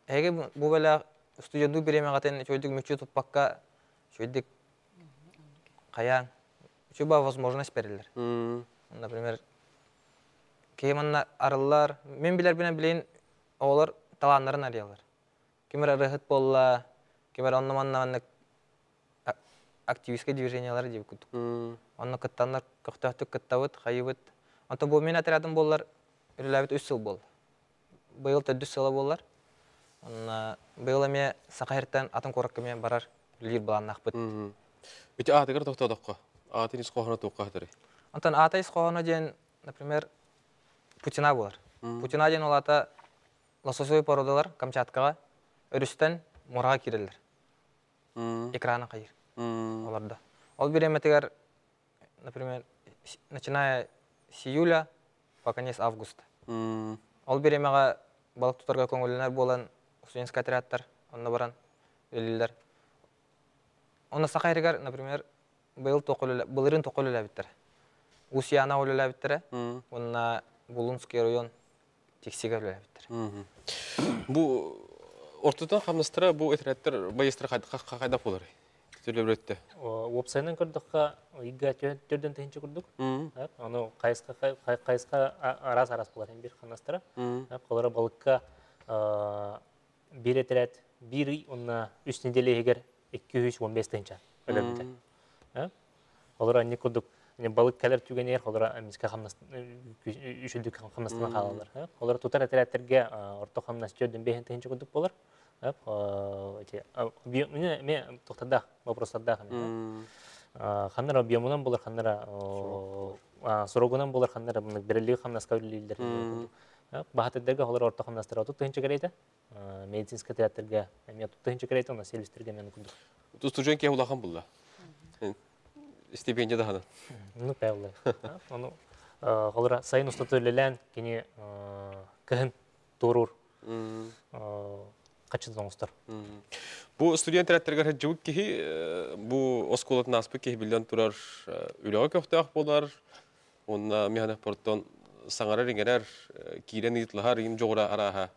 [SPEAKER 11] эһиги бу бэлэх студенттуу бириэмэҕитин үчүгэйдик мүччү туппакка, үчүгэйдик хайаан, үчүгэй возможность берилер. Например, киһи манна арыллар, мин билэрбинэн билигин оҕолор талааннарын арыйаллар. Ким эрэ ырыаһыт буолла, ким эрэ онно-манна маннык активистскай движениялар диэбит курдук. Онно кыттаннар көхтөөхтүк кыттабыт, хайыбыт. Онтон бу мин отрядым буоллар, үлэлээбит үс сыл буолла. Быйыл төрдүс сыла буоллар. Онно быйыл эмиэ Саха сириттэн атын куоракка эмиэ барар үлэлиир былааннаахпыт.
[SPEAKER 1] Ити аатыгар тохтоодоххо. Аатын ис хоһооно туохха хатырый?
[SPEAKER 11] Онтон аата ис хоһооно диэн, например, Путина буолар. Путина диэн ол аата лососевой породалар Камчаткаҕа өрүстэн муораҕа киирэллэр. Экраны хайыр. Олордо. Ол бириэмэтигэр, например, начиная с июля по конец августа. Ол бириэмэҕэ балык тутарга көҥүллэнэр буолан студенческий отрядтар онно баран үлэлииллэр. Онно Саха сиригэр, например, быйыл былырыын тоқо үлэлээбиттэрэ. Усьяна үлэлээбиттэрэ. Уонна Булунский район Тиксигэ үлэлээбиттэрэ.
[SPEAKER 1] Бу ортотон хамнастара бу отрядтар байыстар хайдах болар? Төлөбүрөттө.
[SPEAKER 9] Уопсайынан көрдөххө, ыйга төрдөн тыһынча курдук. Ону хайысха хайысха араас араас болар бир хамнастара. Холора балыкка бир отряд бир ый онна үс неделя иһигэр 215 тыһынча өлөрбүтэ. Олор анни курдук балык кэлэр түгэнигэр холора миска хамнас үчүлдүк хамнастан хаалалар. Олор тутар отрядтерге орто хамнас төрдөн бэһин тыһынча курдук болар. Ме тохтардаах вопростардаах. Ханнара объемунан болар, ханнара срогунан болар, ханнара берелли хамнаска үлелилер. Баһатырдарга холор орто хамнастара отут тыһынча керейте. Медицинский отрядтерге эме отут тыһынча керейте, онна сервистерге мен курдук.
[SPEAKER 1] Студент ке улахан булла. Стипендия дахана.
[SPEAKER 9] Ну, пәлле. Ону холора сайын устата үлелән кини кыһын турур. Качы оңостор.
[SPEAKER 1] Бу студент отрядтарга жыбык киһи бу осколатын аспы киһи билен турар үлэҕэ көхтөөх болар. Онна механах порттон саңарар иңерер киирен ыйытлаһар им жоҕура араха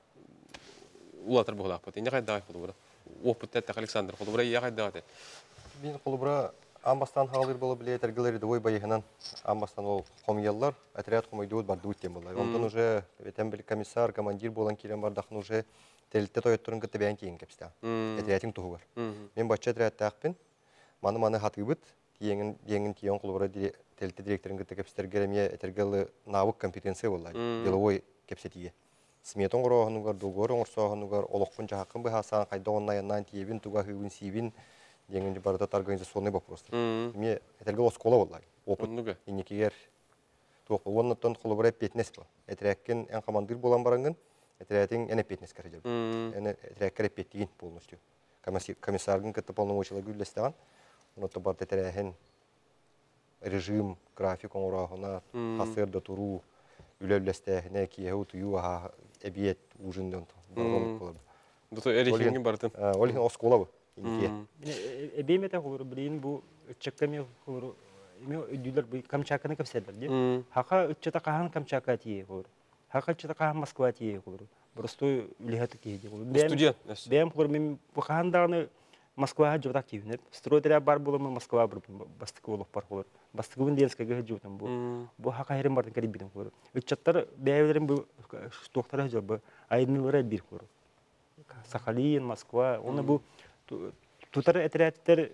[SPEAKER 1] улатар буолаахпыт. Инне хайдаах холобура. Опыт тәттэх Александр холобура я хайдаах.
[SPEAKER 7] Бин холобура амбастан хаалыр боло биле тергелер рядовой байыһынан амбастан ол хомьяллар, отряд хомойдуут бардуут тем болар. Онтон уже этен бил комиссар, командир болан кирен бардахын уже телте тойотторун кытта бэйэн киин кепсте. Отрядин туһугар. Мен бачча отрядтаахпын. Маны хатыыбыт тиеңин диеңин тиен холобура телте директорын кытта кепстерге этергелы навык компетенция болар. Деловой кепсетиге. Сметон гороһунугар, дугор оңорсоһунугар, олохпун жахакын быһасан, хайда оннайаннан тиебин, туга хыыбын сиибин, деңин барыта организационный вопрос. Ме этергел оскола болар. Опыт инникигер туох болуоннуттан холобура эппиэтинэс бу. Этрээккин эн командир болан барангын, этрээትиң эн эппиэтинэс кэрэ Эн этрээккер эппиэттигин полностью. Комиссаргын кытта полномочия гүллэстэган. Онотто бар тетерээхин режим, график оңорооһуна, хасыр да туруу, үлэ-үлэстээхине, киэһэ утуйуу, аха, эбиэт, ужин дон барбалык болар.
[SPEAKER 1] Бу эрихингин бартын.
[SPEAKER 7] Ол иһин оскола бу. Инникие.
[SPEAKER 10] Эбиэмете холору билин бу ыччакка ми холору эми өйдүүлэр бу Камчатканы кепселер ди. Хака ыччата кахан Камчатка тие холору. Хакаччыта хаһан Москва тиийэ холору. Простой үлэһит киһи дии.
[SPEAKER 1] Студент.
[SPEAKER 10] Бэйэм холор мен бу хаһан даҕаны Москваҕа дьыбатах киһибин. Строй бар буоламмын Москва барбын бастакы олохпор холор. Бастакыбын Ленскайга сылдьыбытым бу. Бу хака хэрим бардын кэлбитим холор. Ыччаттар бэйэлэрин бу туохтара сылдьар бу айымньылара биир холор. Сахалин, Москва, оны бу тутар этэрээттэр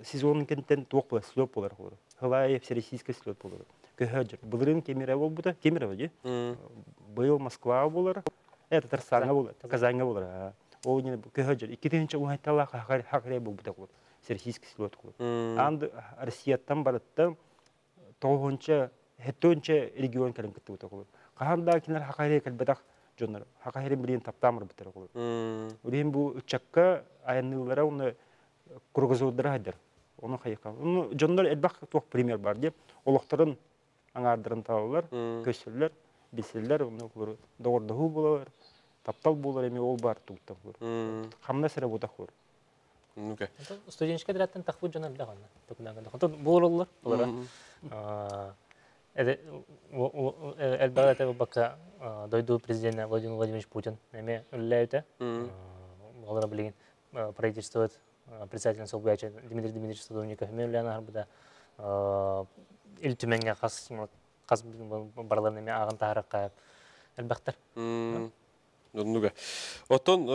[SPEAKER 10] сезон кэнтэн туох буолар, слет буолар холор. Хылай всероссийский слет буолар. Көһө Былырыын Кемерово буолбута, Кемерово дии. Быйыл Москва буолар, Татарстаҥҥа буолар, Казаньга буолар. Ол не көһө дьэр. 2000 уһайталаах хахаре буолбута буолар. Всероссийский слет буолар. Анд Россияттан барыттан тоҕуһунча, хэттуонча регион кэлэн кыттыбыта буолар. Хаһан да кинилэр хахаре кэлбэтэх дьоннор. Хахаре билин таптаан барбыттар буолар. Улиһин бу ыччакка айанныылара уонна кругозордара хайдар. Ону хайыка. Ону дьоннор элбэх туох пример бар диye. Олохторун аҥаардарын таалалар, көссөллөр, билсэллэр, онно доҕордоһуу буолар, таптал буолар эми ол бар тугуттан буолар. Хамнас эрэ бутах буолар.
[SPEAKER 9] Студенческий отрядтан тахпыт дьон элбэх онно. Токунан Онтон буолаллар, булара. Элбэх этэ бакка дойду президента Владимир Владимирович Путин эме үллээбитэ. Олора билигин правительствоет председатель солбуйааччы Дмитрий Дмитриевич Садовников эме үлээн аһарбыта. Ил Түмэҥҥэ хас хас барыларын эме ааҕын таһаракка элбэхтэр.
[SPEAKER 1] Оннуга. Оттон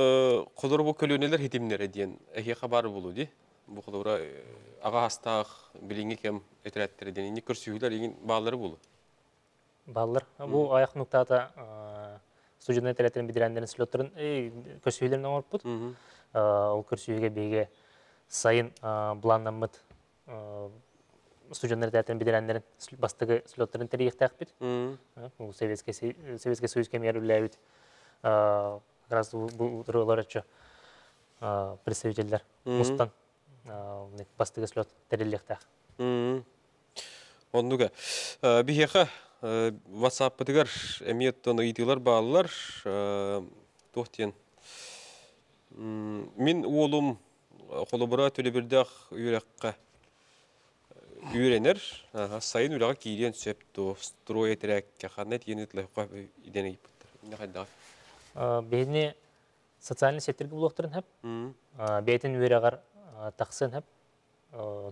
[SPEAKER 1] холоро бу көлүөнэлэр хитимнэрэ диэн эһиэхэ баар буолуо дии. Бу холобура аҕа астаах билиҥҥи кэм этэрээттэрэ диэн инник көрсүһүүлэр игин бааллары буолуо.
[SPEAKER 9] Бааллар. Бу аяқ нуктаата студенттар этэрээттэрин бэтэрээннэрин слеттарын көрсүһүүлэрин оҥорпут. Ол көрсүһүүгэ биһиги сайын былааннаммыт студенттар этэрээттэрин бэтэрээннэрин бастакы слеттарын тэрийиэхтээхпит. Бу Советский Советский Союз кэмигэр үлэлээбит как раз бу олороччу представительдер мустан бастакы слет тэриллиэхтээх.
[SPEAKER 1] Оннуга. Биһиэхэ WhatsApp-пытыгар эмиэ оттон ыйытыылар бааллар. Туох диэн. Мин уолум холобура төлөбүрдээх үөрэххэ үөрэнэр. Сайын үлэҕэ киириэн сөп дуо? Строй этэрээккэ ханна тиийэн ыытыллыахха диэн ыйыппыттар. Иннэ хайдаҕый?
[SPEAKER 9] Биһини социальный сеттерге булуохтарын сөп. Бэйэтин үөрэҕэр тахсыан сөп.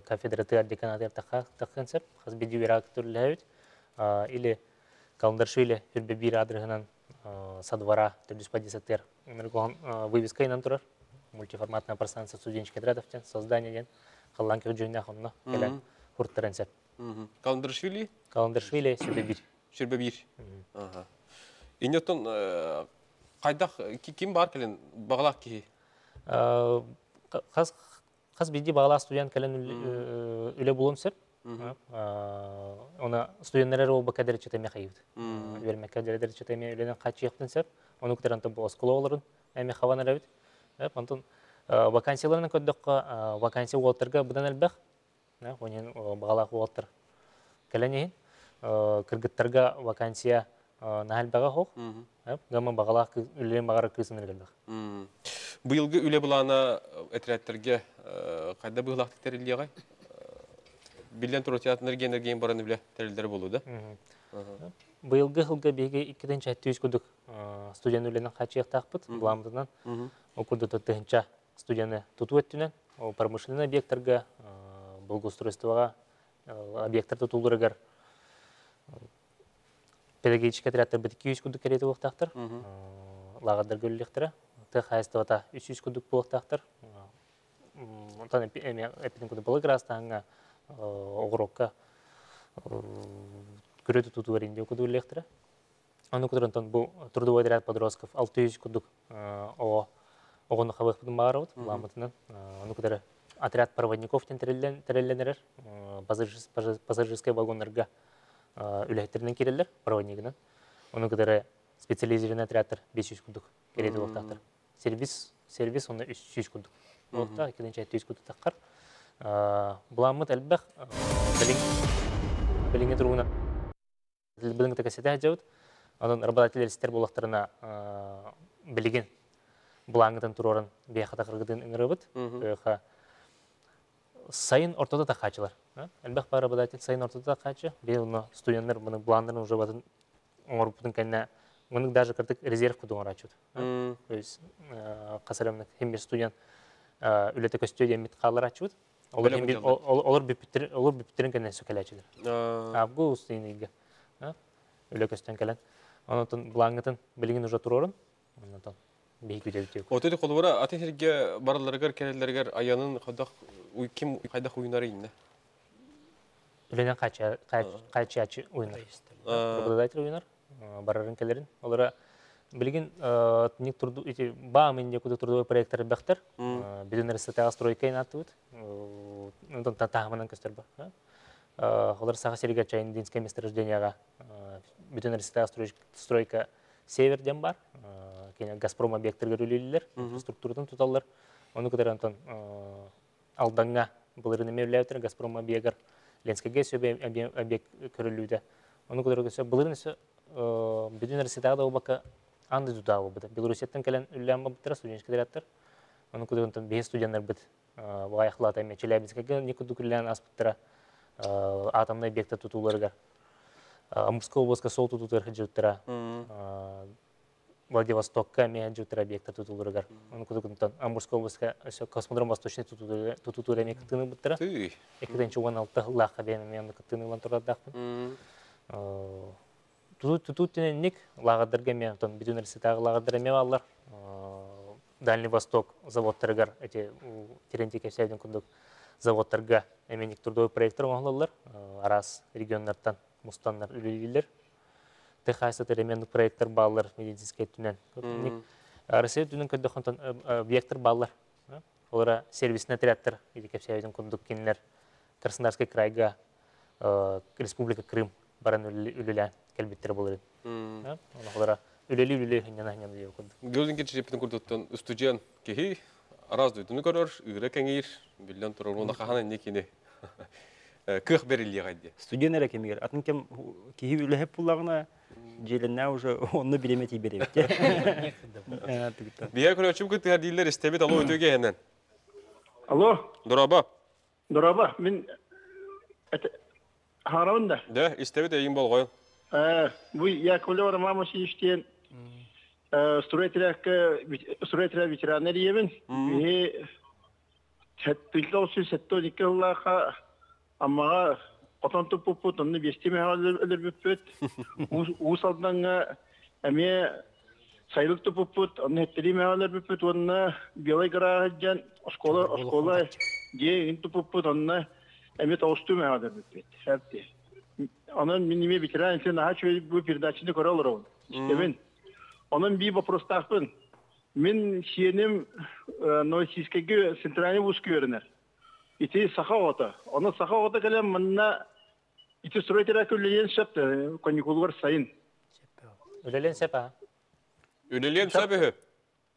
[SPEAKER 9] Кафедратыгар, деканатыгар тахсыан сөп. Хас биирдии үөрэҕи кытта Или Каландаршвили үрбэ биир адрыһынан со двора төрдүс подъездтар вывеска инан турар. Мультиформатное пространство студенческих отрядов диэн создание диэн халлаан көрдьүөннээх онно кэлэн хурттаран сөп.
[SPEAKER 1] Каландаршвили?
[SPEAKER 9] Каландаршвили сүрбэ биир.
[SPEAKER 1] Сүрбэ биир. Иннеттон хайдах ким бар кэлин бағалаах киһи?
[SPEAKER 9] Хас хас биирдии баҕалаах студент кэлэн үлэ булуон сөп. Она студенттар эрэ буолбакка дэриччэтэ эмиэ хайыбыт. Үөрмэккэ дэриччэтэ эмиэ үлэнэн хааччыйыахтын сөп. Ону кытары бу оскуола олорун эмиэ хабан эрэбит. Онтон вакансияларынан көрдөххө, вакансия уолаттарга быдан элбэх. Онен баҕалаах уолаттар кэлэн иһин. Кыргыттарга вакансия наһаа элбэҕэ суох. Гамма баҕалаах үлэлиэн баҕарар кыыс ынырык элбэх.
[SPEAKER 1] Быйылгы үлэ былаана этэрээттэргэ хайда быһыылаахтык тэриллиэҕэй? Биллэн турар, театр энергия баран үлэ тэриллэрэ буолуо да?
[SPEAKER 9] Быйылгы сылга биһиги 2 700 курдук студент үлэнэн хааччыйыахтаахпыт. Былааммытынан ол курдук тыһынча студены тутуу өттүнэн, ол промышленный объекттарга, благоустройствоҕа, объекттар тутууларыгар педагогическай отрядтарбыт 200 курдук кэриэтэ буолуохтаахтар. Лааҕырдарга үлэлиэхтэрэ. Тыа хаһаайыстыбата 300 курдук буолуохтаахтар. Онтон эмиэ эппитин курдук былыр ыраастааһыҥҥа оҕуруокка күрүө тутуутугар индия курдук үлэлиэхтэрэ. Ону кытары онтон бу трудовой отряд подростков 600 курдук оҕо оҕону хабыахпытын баҕарабыт былааммытынан. Ону кытары отряд проводников диэн тэриллэн эрэр пассажирскай вагоннарга үлэһиттэринэн киирэллэр проводнигынан. Ону кытары специализированный отрядтар 500 курдук кэриэтэ буолуохтаахтар. Сервис, сервис онно 300 курдук буолуохтаах, иккитинчи 700 курдук таххар. Былааммыт элбэх, билиҥҥи туругунан билиҥҥи кэсэтэ сылдьабыт. Онон работодатель истэр буоллахтарына билигин былааҥҥытын туруоран биэхэ тахыргытын ыҥырабыт. Сайын ортото тахаачылар. Элбэх баар работодатель сайын ортото тахаачы. Быйыл студенттар бұны планнарын уже батын оҥорбутун кэннэ Мынык даже кыртык резерв кудуң орачут. То есть касарамны химбир студент үлете көстө демит калар ачут. Олар олар бүпүттер олар бүпүттерин кенен сөкеләчилер. Август иниге. Үле көстөн келен. Онотон блангытын билигин уже турорун. Онотон бейик үдәбит.
[SPEAKER 1] Отөдө колубара атын херге бараларыгар келелергер аянын кайдах ким кайдах уйнары инне.
[SPEAKER 9] Үленен кайча уйнар. Работодатель уйнар, барарын келерин. Олара билигин ник турду эти ба мен куду трудовой проекттер бехтер. Биден РСТ стройка инатыбыт. Онтон татахманан көстөр ба. Олар саха сериге чайындинское месторожденияга бүтүн РСТ стройка север дем бар. Кене Газпром объекттерге үлелилер, инфраструктурадан туталлар. Оны көтөр антон алданга былырын эмевләүтер Газпром объектер Ленскеге сөбе объект көрүлүүдө. Оны көтөр көсө былырын өсө бүтүн РСТ да обака анды тутабы бит. Белоруссияттан келен үллән баптыр студенческий отрядтар. Оны көтөр антон бес студенттер бит. Ваяхлата эме Челябинскеге никуду күллән аспыттыра атомный объекты тутуларга. Амурская областка сол тутутар хаджуттара. Владивостокка ме хаджуттара объекта тутуларгар. Оны кудукунтан Амурская областка космодром Восточный тутутура ме кытыны буттара. Экиденчи 16 лаха беме мен кытыны лан турадахпын. Тутут ник лагадырга ме тон бүтүн Россиядагы лагадыр ме алар. Дальний Восток заводтаргар эти Терентий Кесевдин кундук заводтарга эменик трудовой проекттер оңололор. Арас регионнардан мустаннар үлелилер. Техаса теременник проекттер баллар медицинский түнен. Россия түнен көдө хонтон объекттер баллар. Олара сервисный отрядтар или кепсевдин кундук кинлер Краснодарский крайга Республика Крым баран үлелә келбиттер болор. Олара үлели үлели хиннана хиннана дип кундук.
[SPEAKER 1] Гөлдин кечи курдуттан студент кихи араз дуйтуну көрөр, үгүрө кеңир, билен турар, онда кахана некини кых берилли гайди.
[SPEAKER 10] Студент эре кемигер. Атын кем кихи үлеһеп буллагына желенне уже онны билеме тиберебит.
[SPEAKER 1] Бия көрөчүм күтү дилер истебит алло өтөгө хенен.
[SPEAKER 12] Алло.
[SPEAKER 1] Дораба.
[SPEAKER 12] Дораба, мен харавында.
[SPEAKER 1] Да, истебит эйин болгой.
[SPEAKER 12] Бу Яковлева Роман Васильевичтен строителя ветеранер ебин. Би 1972 жыллаха аммага отон туппут, онны бестеме өлөрбүппүт. Уус алданга эме сайылык туппут, онны хеттериме өлөрбүппүт, онны Белый гора жан школа школа же туппут, онны эме тоостуме өлөрбүппүт. Хепти. Онон мин неме ветеран сен аха бу передачаны көрө алырбын. Иштебин. Онон би вопростахпын. Мен сиеним Новороссийскийге центральный вуз көрінер. Ити саха ота. Оны саха ота келем мына ити строителя күллеген шепті каникулар сайын.
[SPEAKER 9] Үлелен сеп а?
[SPEAKER 1] Үлелен сеп э.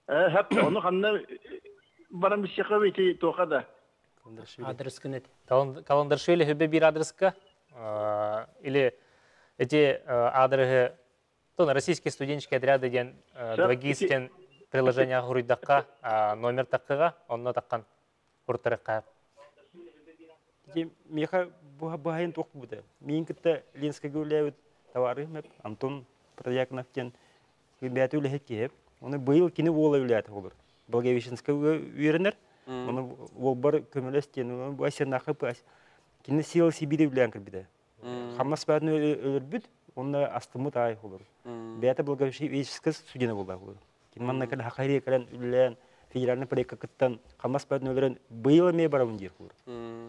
[SPEAKER 12] Хеп, оны ханна барам бисеха ити тоқада.
[SPEAKER 5] Адрес кенет.
[SPEAKER 9] Каландаршвили хөбе бир адреска или эти адресы то на российские студенческие отряды ден 2ГИСтен приложение хуруйдакка номер таккыга онно таккан хуртарыкка.
[SPEAKER 10] Меха бухайын тоқ буды. Мен кітті Ленскіге үләуіт товары мәп, Антон Протодьяконов тен бәті үләхет кеп. Оны быйыл кені ола үләті олыр. Благовещенскіге үйренер. Оны ол бар көмелес тен, оны бұл әсер нақы Кені сил Сибири үлән кірбіді. Хамас бәтін өлір оны астымы тай олыр. Бәті Благовещенскіге студені болды олыр. Кені манна кәлі хақайри кәлін үлән федеральный проектка кыттан хамас бәтін өлірін быйыл ме барамын дер олыр.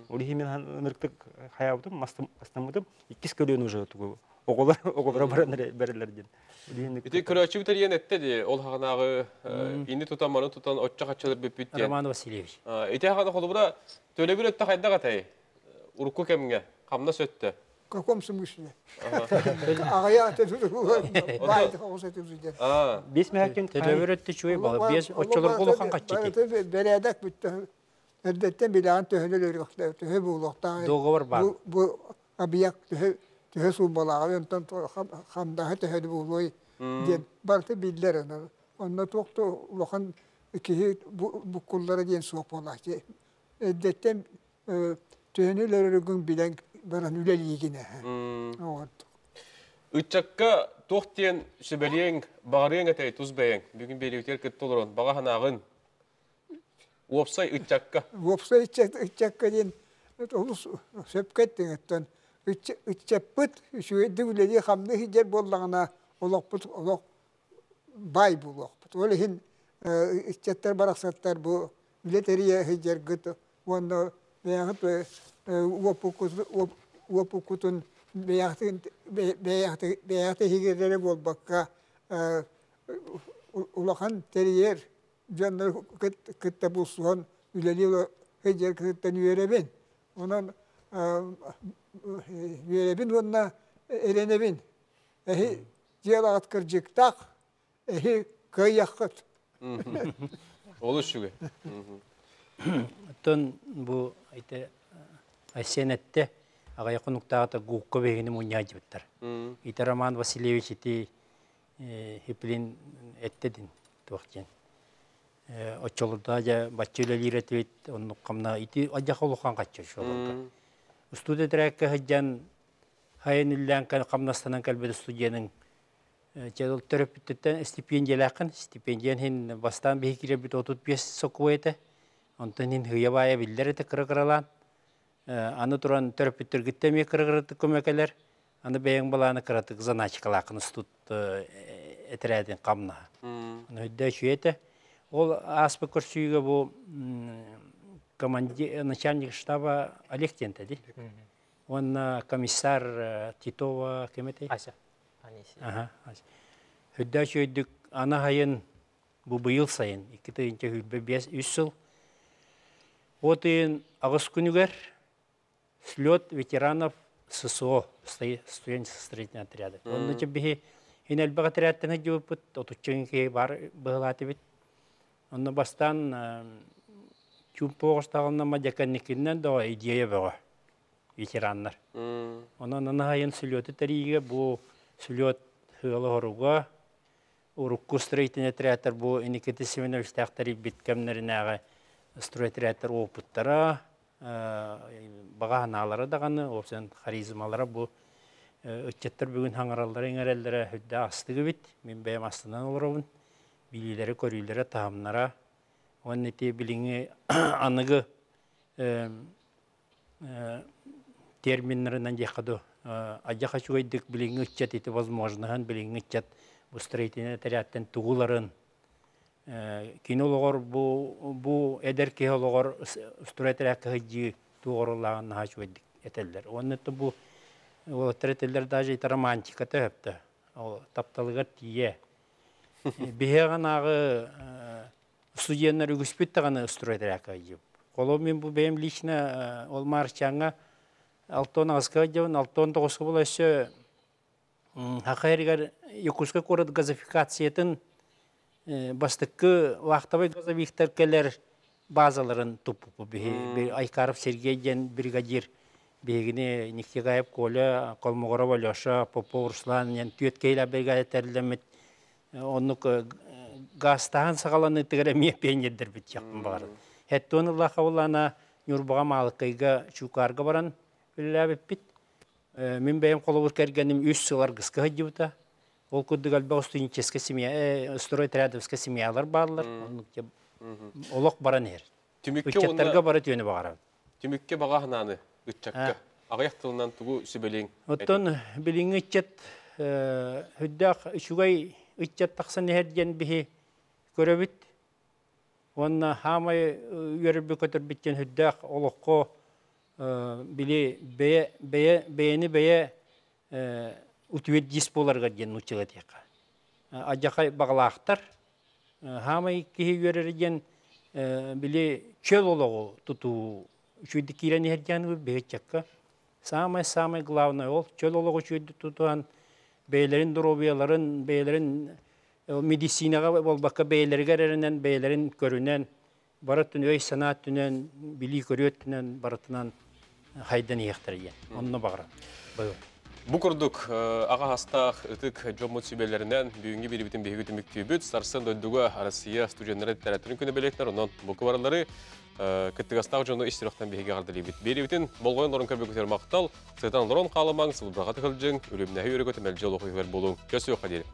[SPEAKER 10] Олихи мен нырктык хаябытым, астымытым, иккис көлөн уже тугу. Оголар, оголар баран берелер ден.
[SPEAKER 1] Ити көрөчү битерген этте ди, ол хагынагы ини тутан, маны тутан, отча качылыр бүппүт ден.
[SPEAKER 5] Роман Васильевич.
[SPEAKER 1] Ити хагына холубура төлө бир өттө кайда катай? Урукку кемге? Камна сөттө.
[SPEAKER 3] В каком смысле? Агая байды хоғыз етіп жүден.
[SPEAKER 10] Бес мәхәкен
[SPEAKER 5] Төлө бир өттө чуй бала, бес отчолор болухан катчыти.
[SPEAKER 3] Берәдәк бүтті. Эрдеттен биләгән төһөнө өргөктә, төһө булуктан.
[SPEAKER 5] Договор бар.
[SPEAKER 3] Бу объект төһө төһө суу балагы, онтон хамдаһы төһө булуй ден барты биллер аны. Онна тоқты улахан киһи буккуллара диэн суох буолааччы. Эрдеттен төһөнү өргөн билен баран үлелиигине.
[SPEAKER 1] Ыччакка туох диэн сүбэлиэҥ, баҕарыаҥ этэй тус бэйэҥ? Бүгүн биэриибитигэр кытта олорон, баҕа санааҕын. Уопсай ыччакка.
[SPEAKER 3] Уопсай ыччакка диэн олус сөпкө эттиҥ оттон ыччаппыт үчүгэйдик үлэлии-хамныы сылдьар буоллаҕына олохпут олох баай буолуохпут. Ол иһин ыччаттар барахсаттар бу үлэ тэрийэ сылдьаргыт уонна бэйэҕит уопуккутун бэйэҕитин бэйэҕит иһигэр эрэ буолбакка улахан тэрийэр дьоннору кытта булсуһан үлэлии сылдьаргытыттан үөрэбин. Онон үөрэбин уонна эрэнэбин. Эһи дьыалаҕыт кырдьыктаах, эһи кыайыаххыт.
[SPEAKER 1] Олус үчүгэй.
[SPEAKER 5] Оттон бу ити Айсен этте аҕыйах хонуктааҕыта ГУКка биһигини мунньаадьыбыттар. Ити Роман Васильевич ити Хиплин этте дин туох диэн. Оччолордоо дьэ бачча үлэлиир этибит, оннук хамна ити адьах улахан хаччы шолорго. Студия трекка сылдьан хайын үллээн хамнастанан кэлбит студиянын Чэ, төрөппүттэртэн стипендиялааххын, стипендиян иһин бастаан биһи киирэрбит 35 сокуо этэ. Онтон иһин һыйа-баайа биллэр этэ кыра-кыралаан. Аны туран төрөппүттэргиттэн эмиэ кыра-кыратык көмө кэлэр. Аны бэйэҥ былааны кыратык заначкалааххын устут этэрээтин хамнаһа. Аны өйдөө үчүгэй этэ. Ол ааспыт көрсүүгэ бу командир, начальник штаба Олег диэн ди. Уонна комиссар Титова ким этэй?
[SPEAKER 9] Ася.
[SPEAKER 5] Аха. Өйдөө үчүгэйдик аны сайын бу быйыл сайын 2025 үс сыл от ыйын аҕыс күнүгэр слет ветеранов ССО студенческий строительный отряды. Онно биһи ин элбэх отрядтан сылдьыбыппыт, отучча киһи баар быһылаатыбыт. Онно бастаан чуумпу оҕустаҕына мадьаканникиннэн да идея бөҕө ветераннар. Онон аны сайын слеты тэрийиигэ бу слет сыала-соруга урукку строительный отрядтар бу Никита Семеновичтаах тэрийбит кэмнэринээҕи стройотрядтар опыттара, баҕа санаалара даҕаны, уопсайынан харизмалара бу ыччаттар бүгүн хаҥараллара иҥэрэллэрэ сүрдээх астык эбит. Мин бэйэм астынан олоробун. Билиилэрэ, көрүүлэрэ, таһымнара уонна ити билиҥҥи аныгы терминнэринэн диэххэ дуу, адьаха үчүгэйдик билиҥҥи ыччат ити возможноһын, билиҥҥи ыччат бу строительный отрядтан тугу ыларын, кини олоҕор бу бу эдэр киһи олоҕор стройотрядка сылдьыы туох оруоллааҕын наһаа үчүгэйдик этэллэр. Уонна бу уолаттар этэллэр даже ити романтиката өптө, ол тапталыгар тиийэ. Биһиэҕин ааҕы студеннар үгүспүт даҕаны стройотрядка сылдьыбыт. Холобур, мин бу бэйэм лично ол Марчаҥҥа 68-ка сылдьабын, 69-ка була өссө Саха сиригэр Якутскай куорат газификациятын бастакы вахтовай газовиктар кэлэр базаларын туппуппут биһи Айкаров Сергей диэн бригадир биһигини Никитаев Коля, Колмогоров Алеша, Попов Руслан диэн түөрт киһилээх бригада тэриллэммит оннук газтаһан саҕаланыытыгар эмиэ пионердэрбит диэхпин баҕарабын. Хэттуон ыллаахха буоллаҕына Ньурбаҕа Маалыкайга Чуукаарга баран үлэлээбиппит. Мин бэйэм холобур кэргэним үс сыл аргыска сылдьыбыта. Ол курдук элбэх студенческай семья, стройотрядовскай семьялар бааллар. Оннук олох баран иһэр.
[SPEAKER 1] Түмүккэ
[SPEAKER 5] Ыччаттарга бары түөнү баҕарабын.
[SPEAKER 1] Түмүккэ баҕа санааны ыччакка аҕыйах тылынан тугу сүбэлиэҥ?
[SPEAKER 5] Оттон билиҥҥи ыччат сүрдээх үчүгэй ыччат тахсан иһэр диэн биһи көрөбүт. Уонна хаамай үөрэрбит-көтөрбүт диэн сүрдээх олоххо били бэйэ бэйэ бэйэни бэйэ утвердист буоларыгар диэн нууччалыы этиэххэ. Адьахай баҕалаахтар. Хаамай киһи үөрэрэ диэн били чөл олоҕу тутуу үчүгэйдик киирэн иһэр диэн биһиччэккэ. Самое-самое главное ол чөл олоҕу үчүгэйдик тутуһан бэйэлэрин доруобуйаларын, бэйэлэрин медицинаҕа буолбакка бэйэлэригэр эрэнэн, бэйэлэрин көрүнэн, бары өттүн өй-санаа өттүнэн, билии-көрүү өттүнэн барытынан хайдан иһиэхтэрэ диэн. Онно баҕарабын.
[SPEAKER 1] Бу курдук аҕа хастаах ытык дьоммут сүбэлэринэн бүгүҥҥү биэрибитин биһиги түмүктүүбүт. Сарсын дойдуга Россия студеннары литературын күнэ бэлиэтинэр, онон бу кыбаралары кыттыгастаах дьону ис сүрэхтэн биһиги эҕэрдэлиибит. Биэрибитин болҕойон олорон көрбүкүтүгэр махтал, сытан олорон хаалымаҥ, сылбырҕа тыһылдьыҥ, үлүмнэһи үөрэ-көтө мэлдьи олох үһүгэр буолуҥ. Көсүөххэ диэри.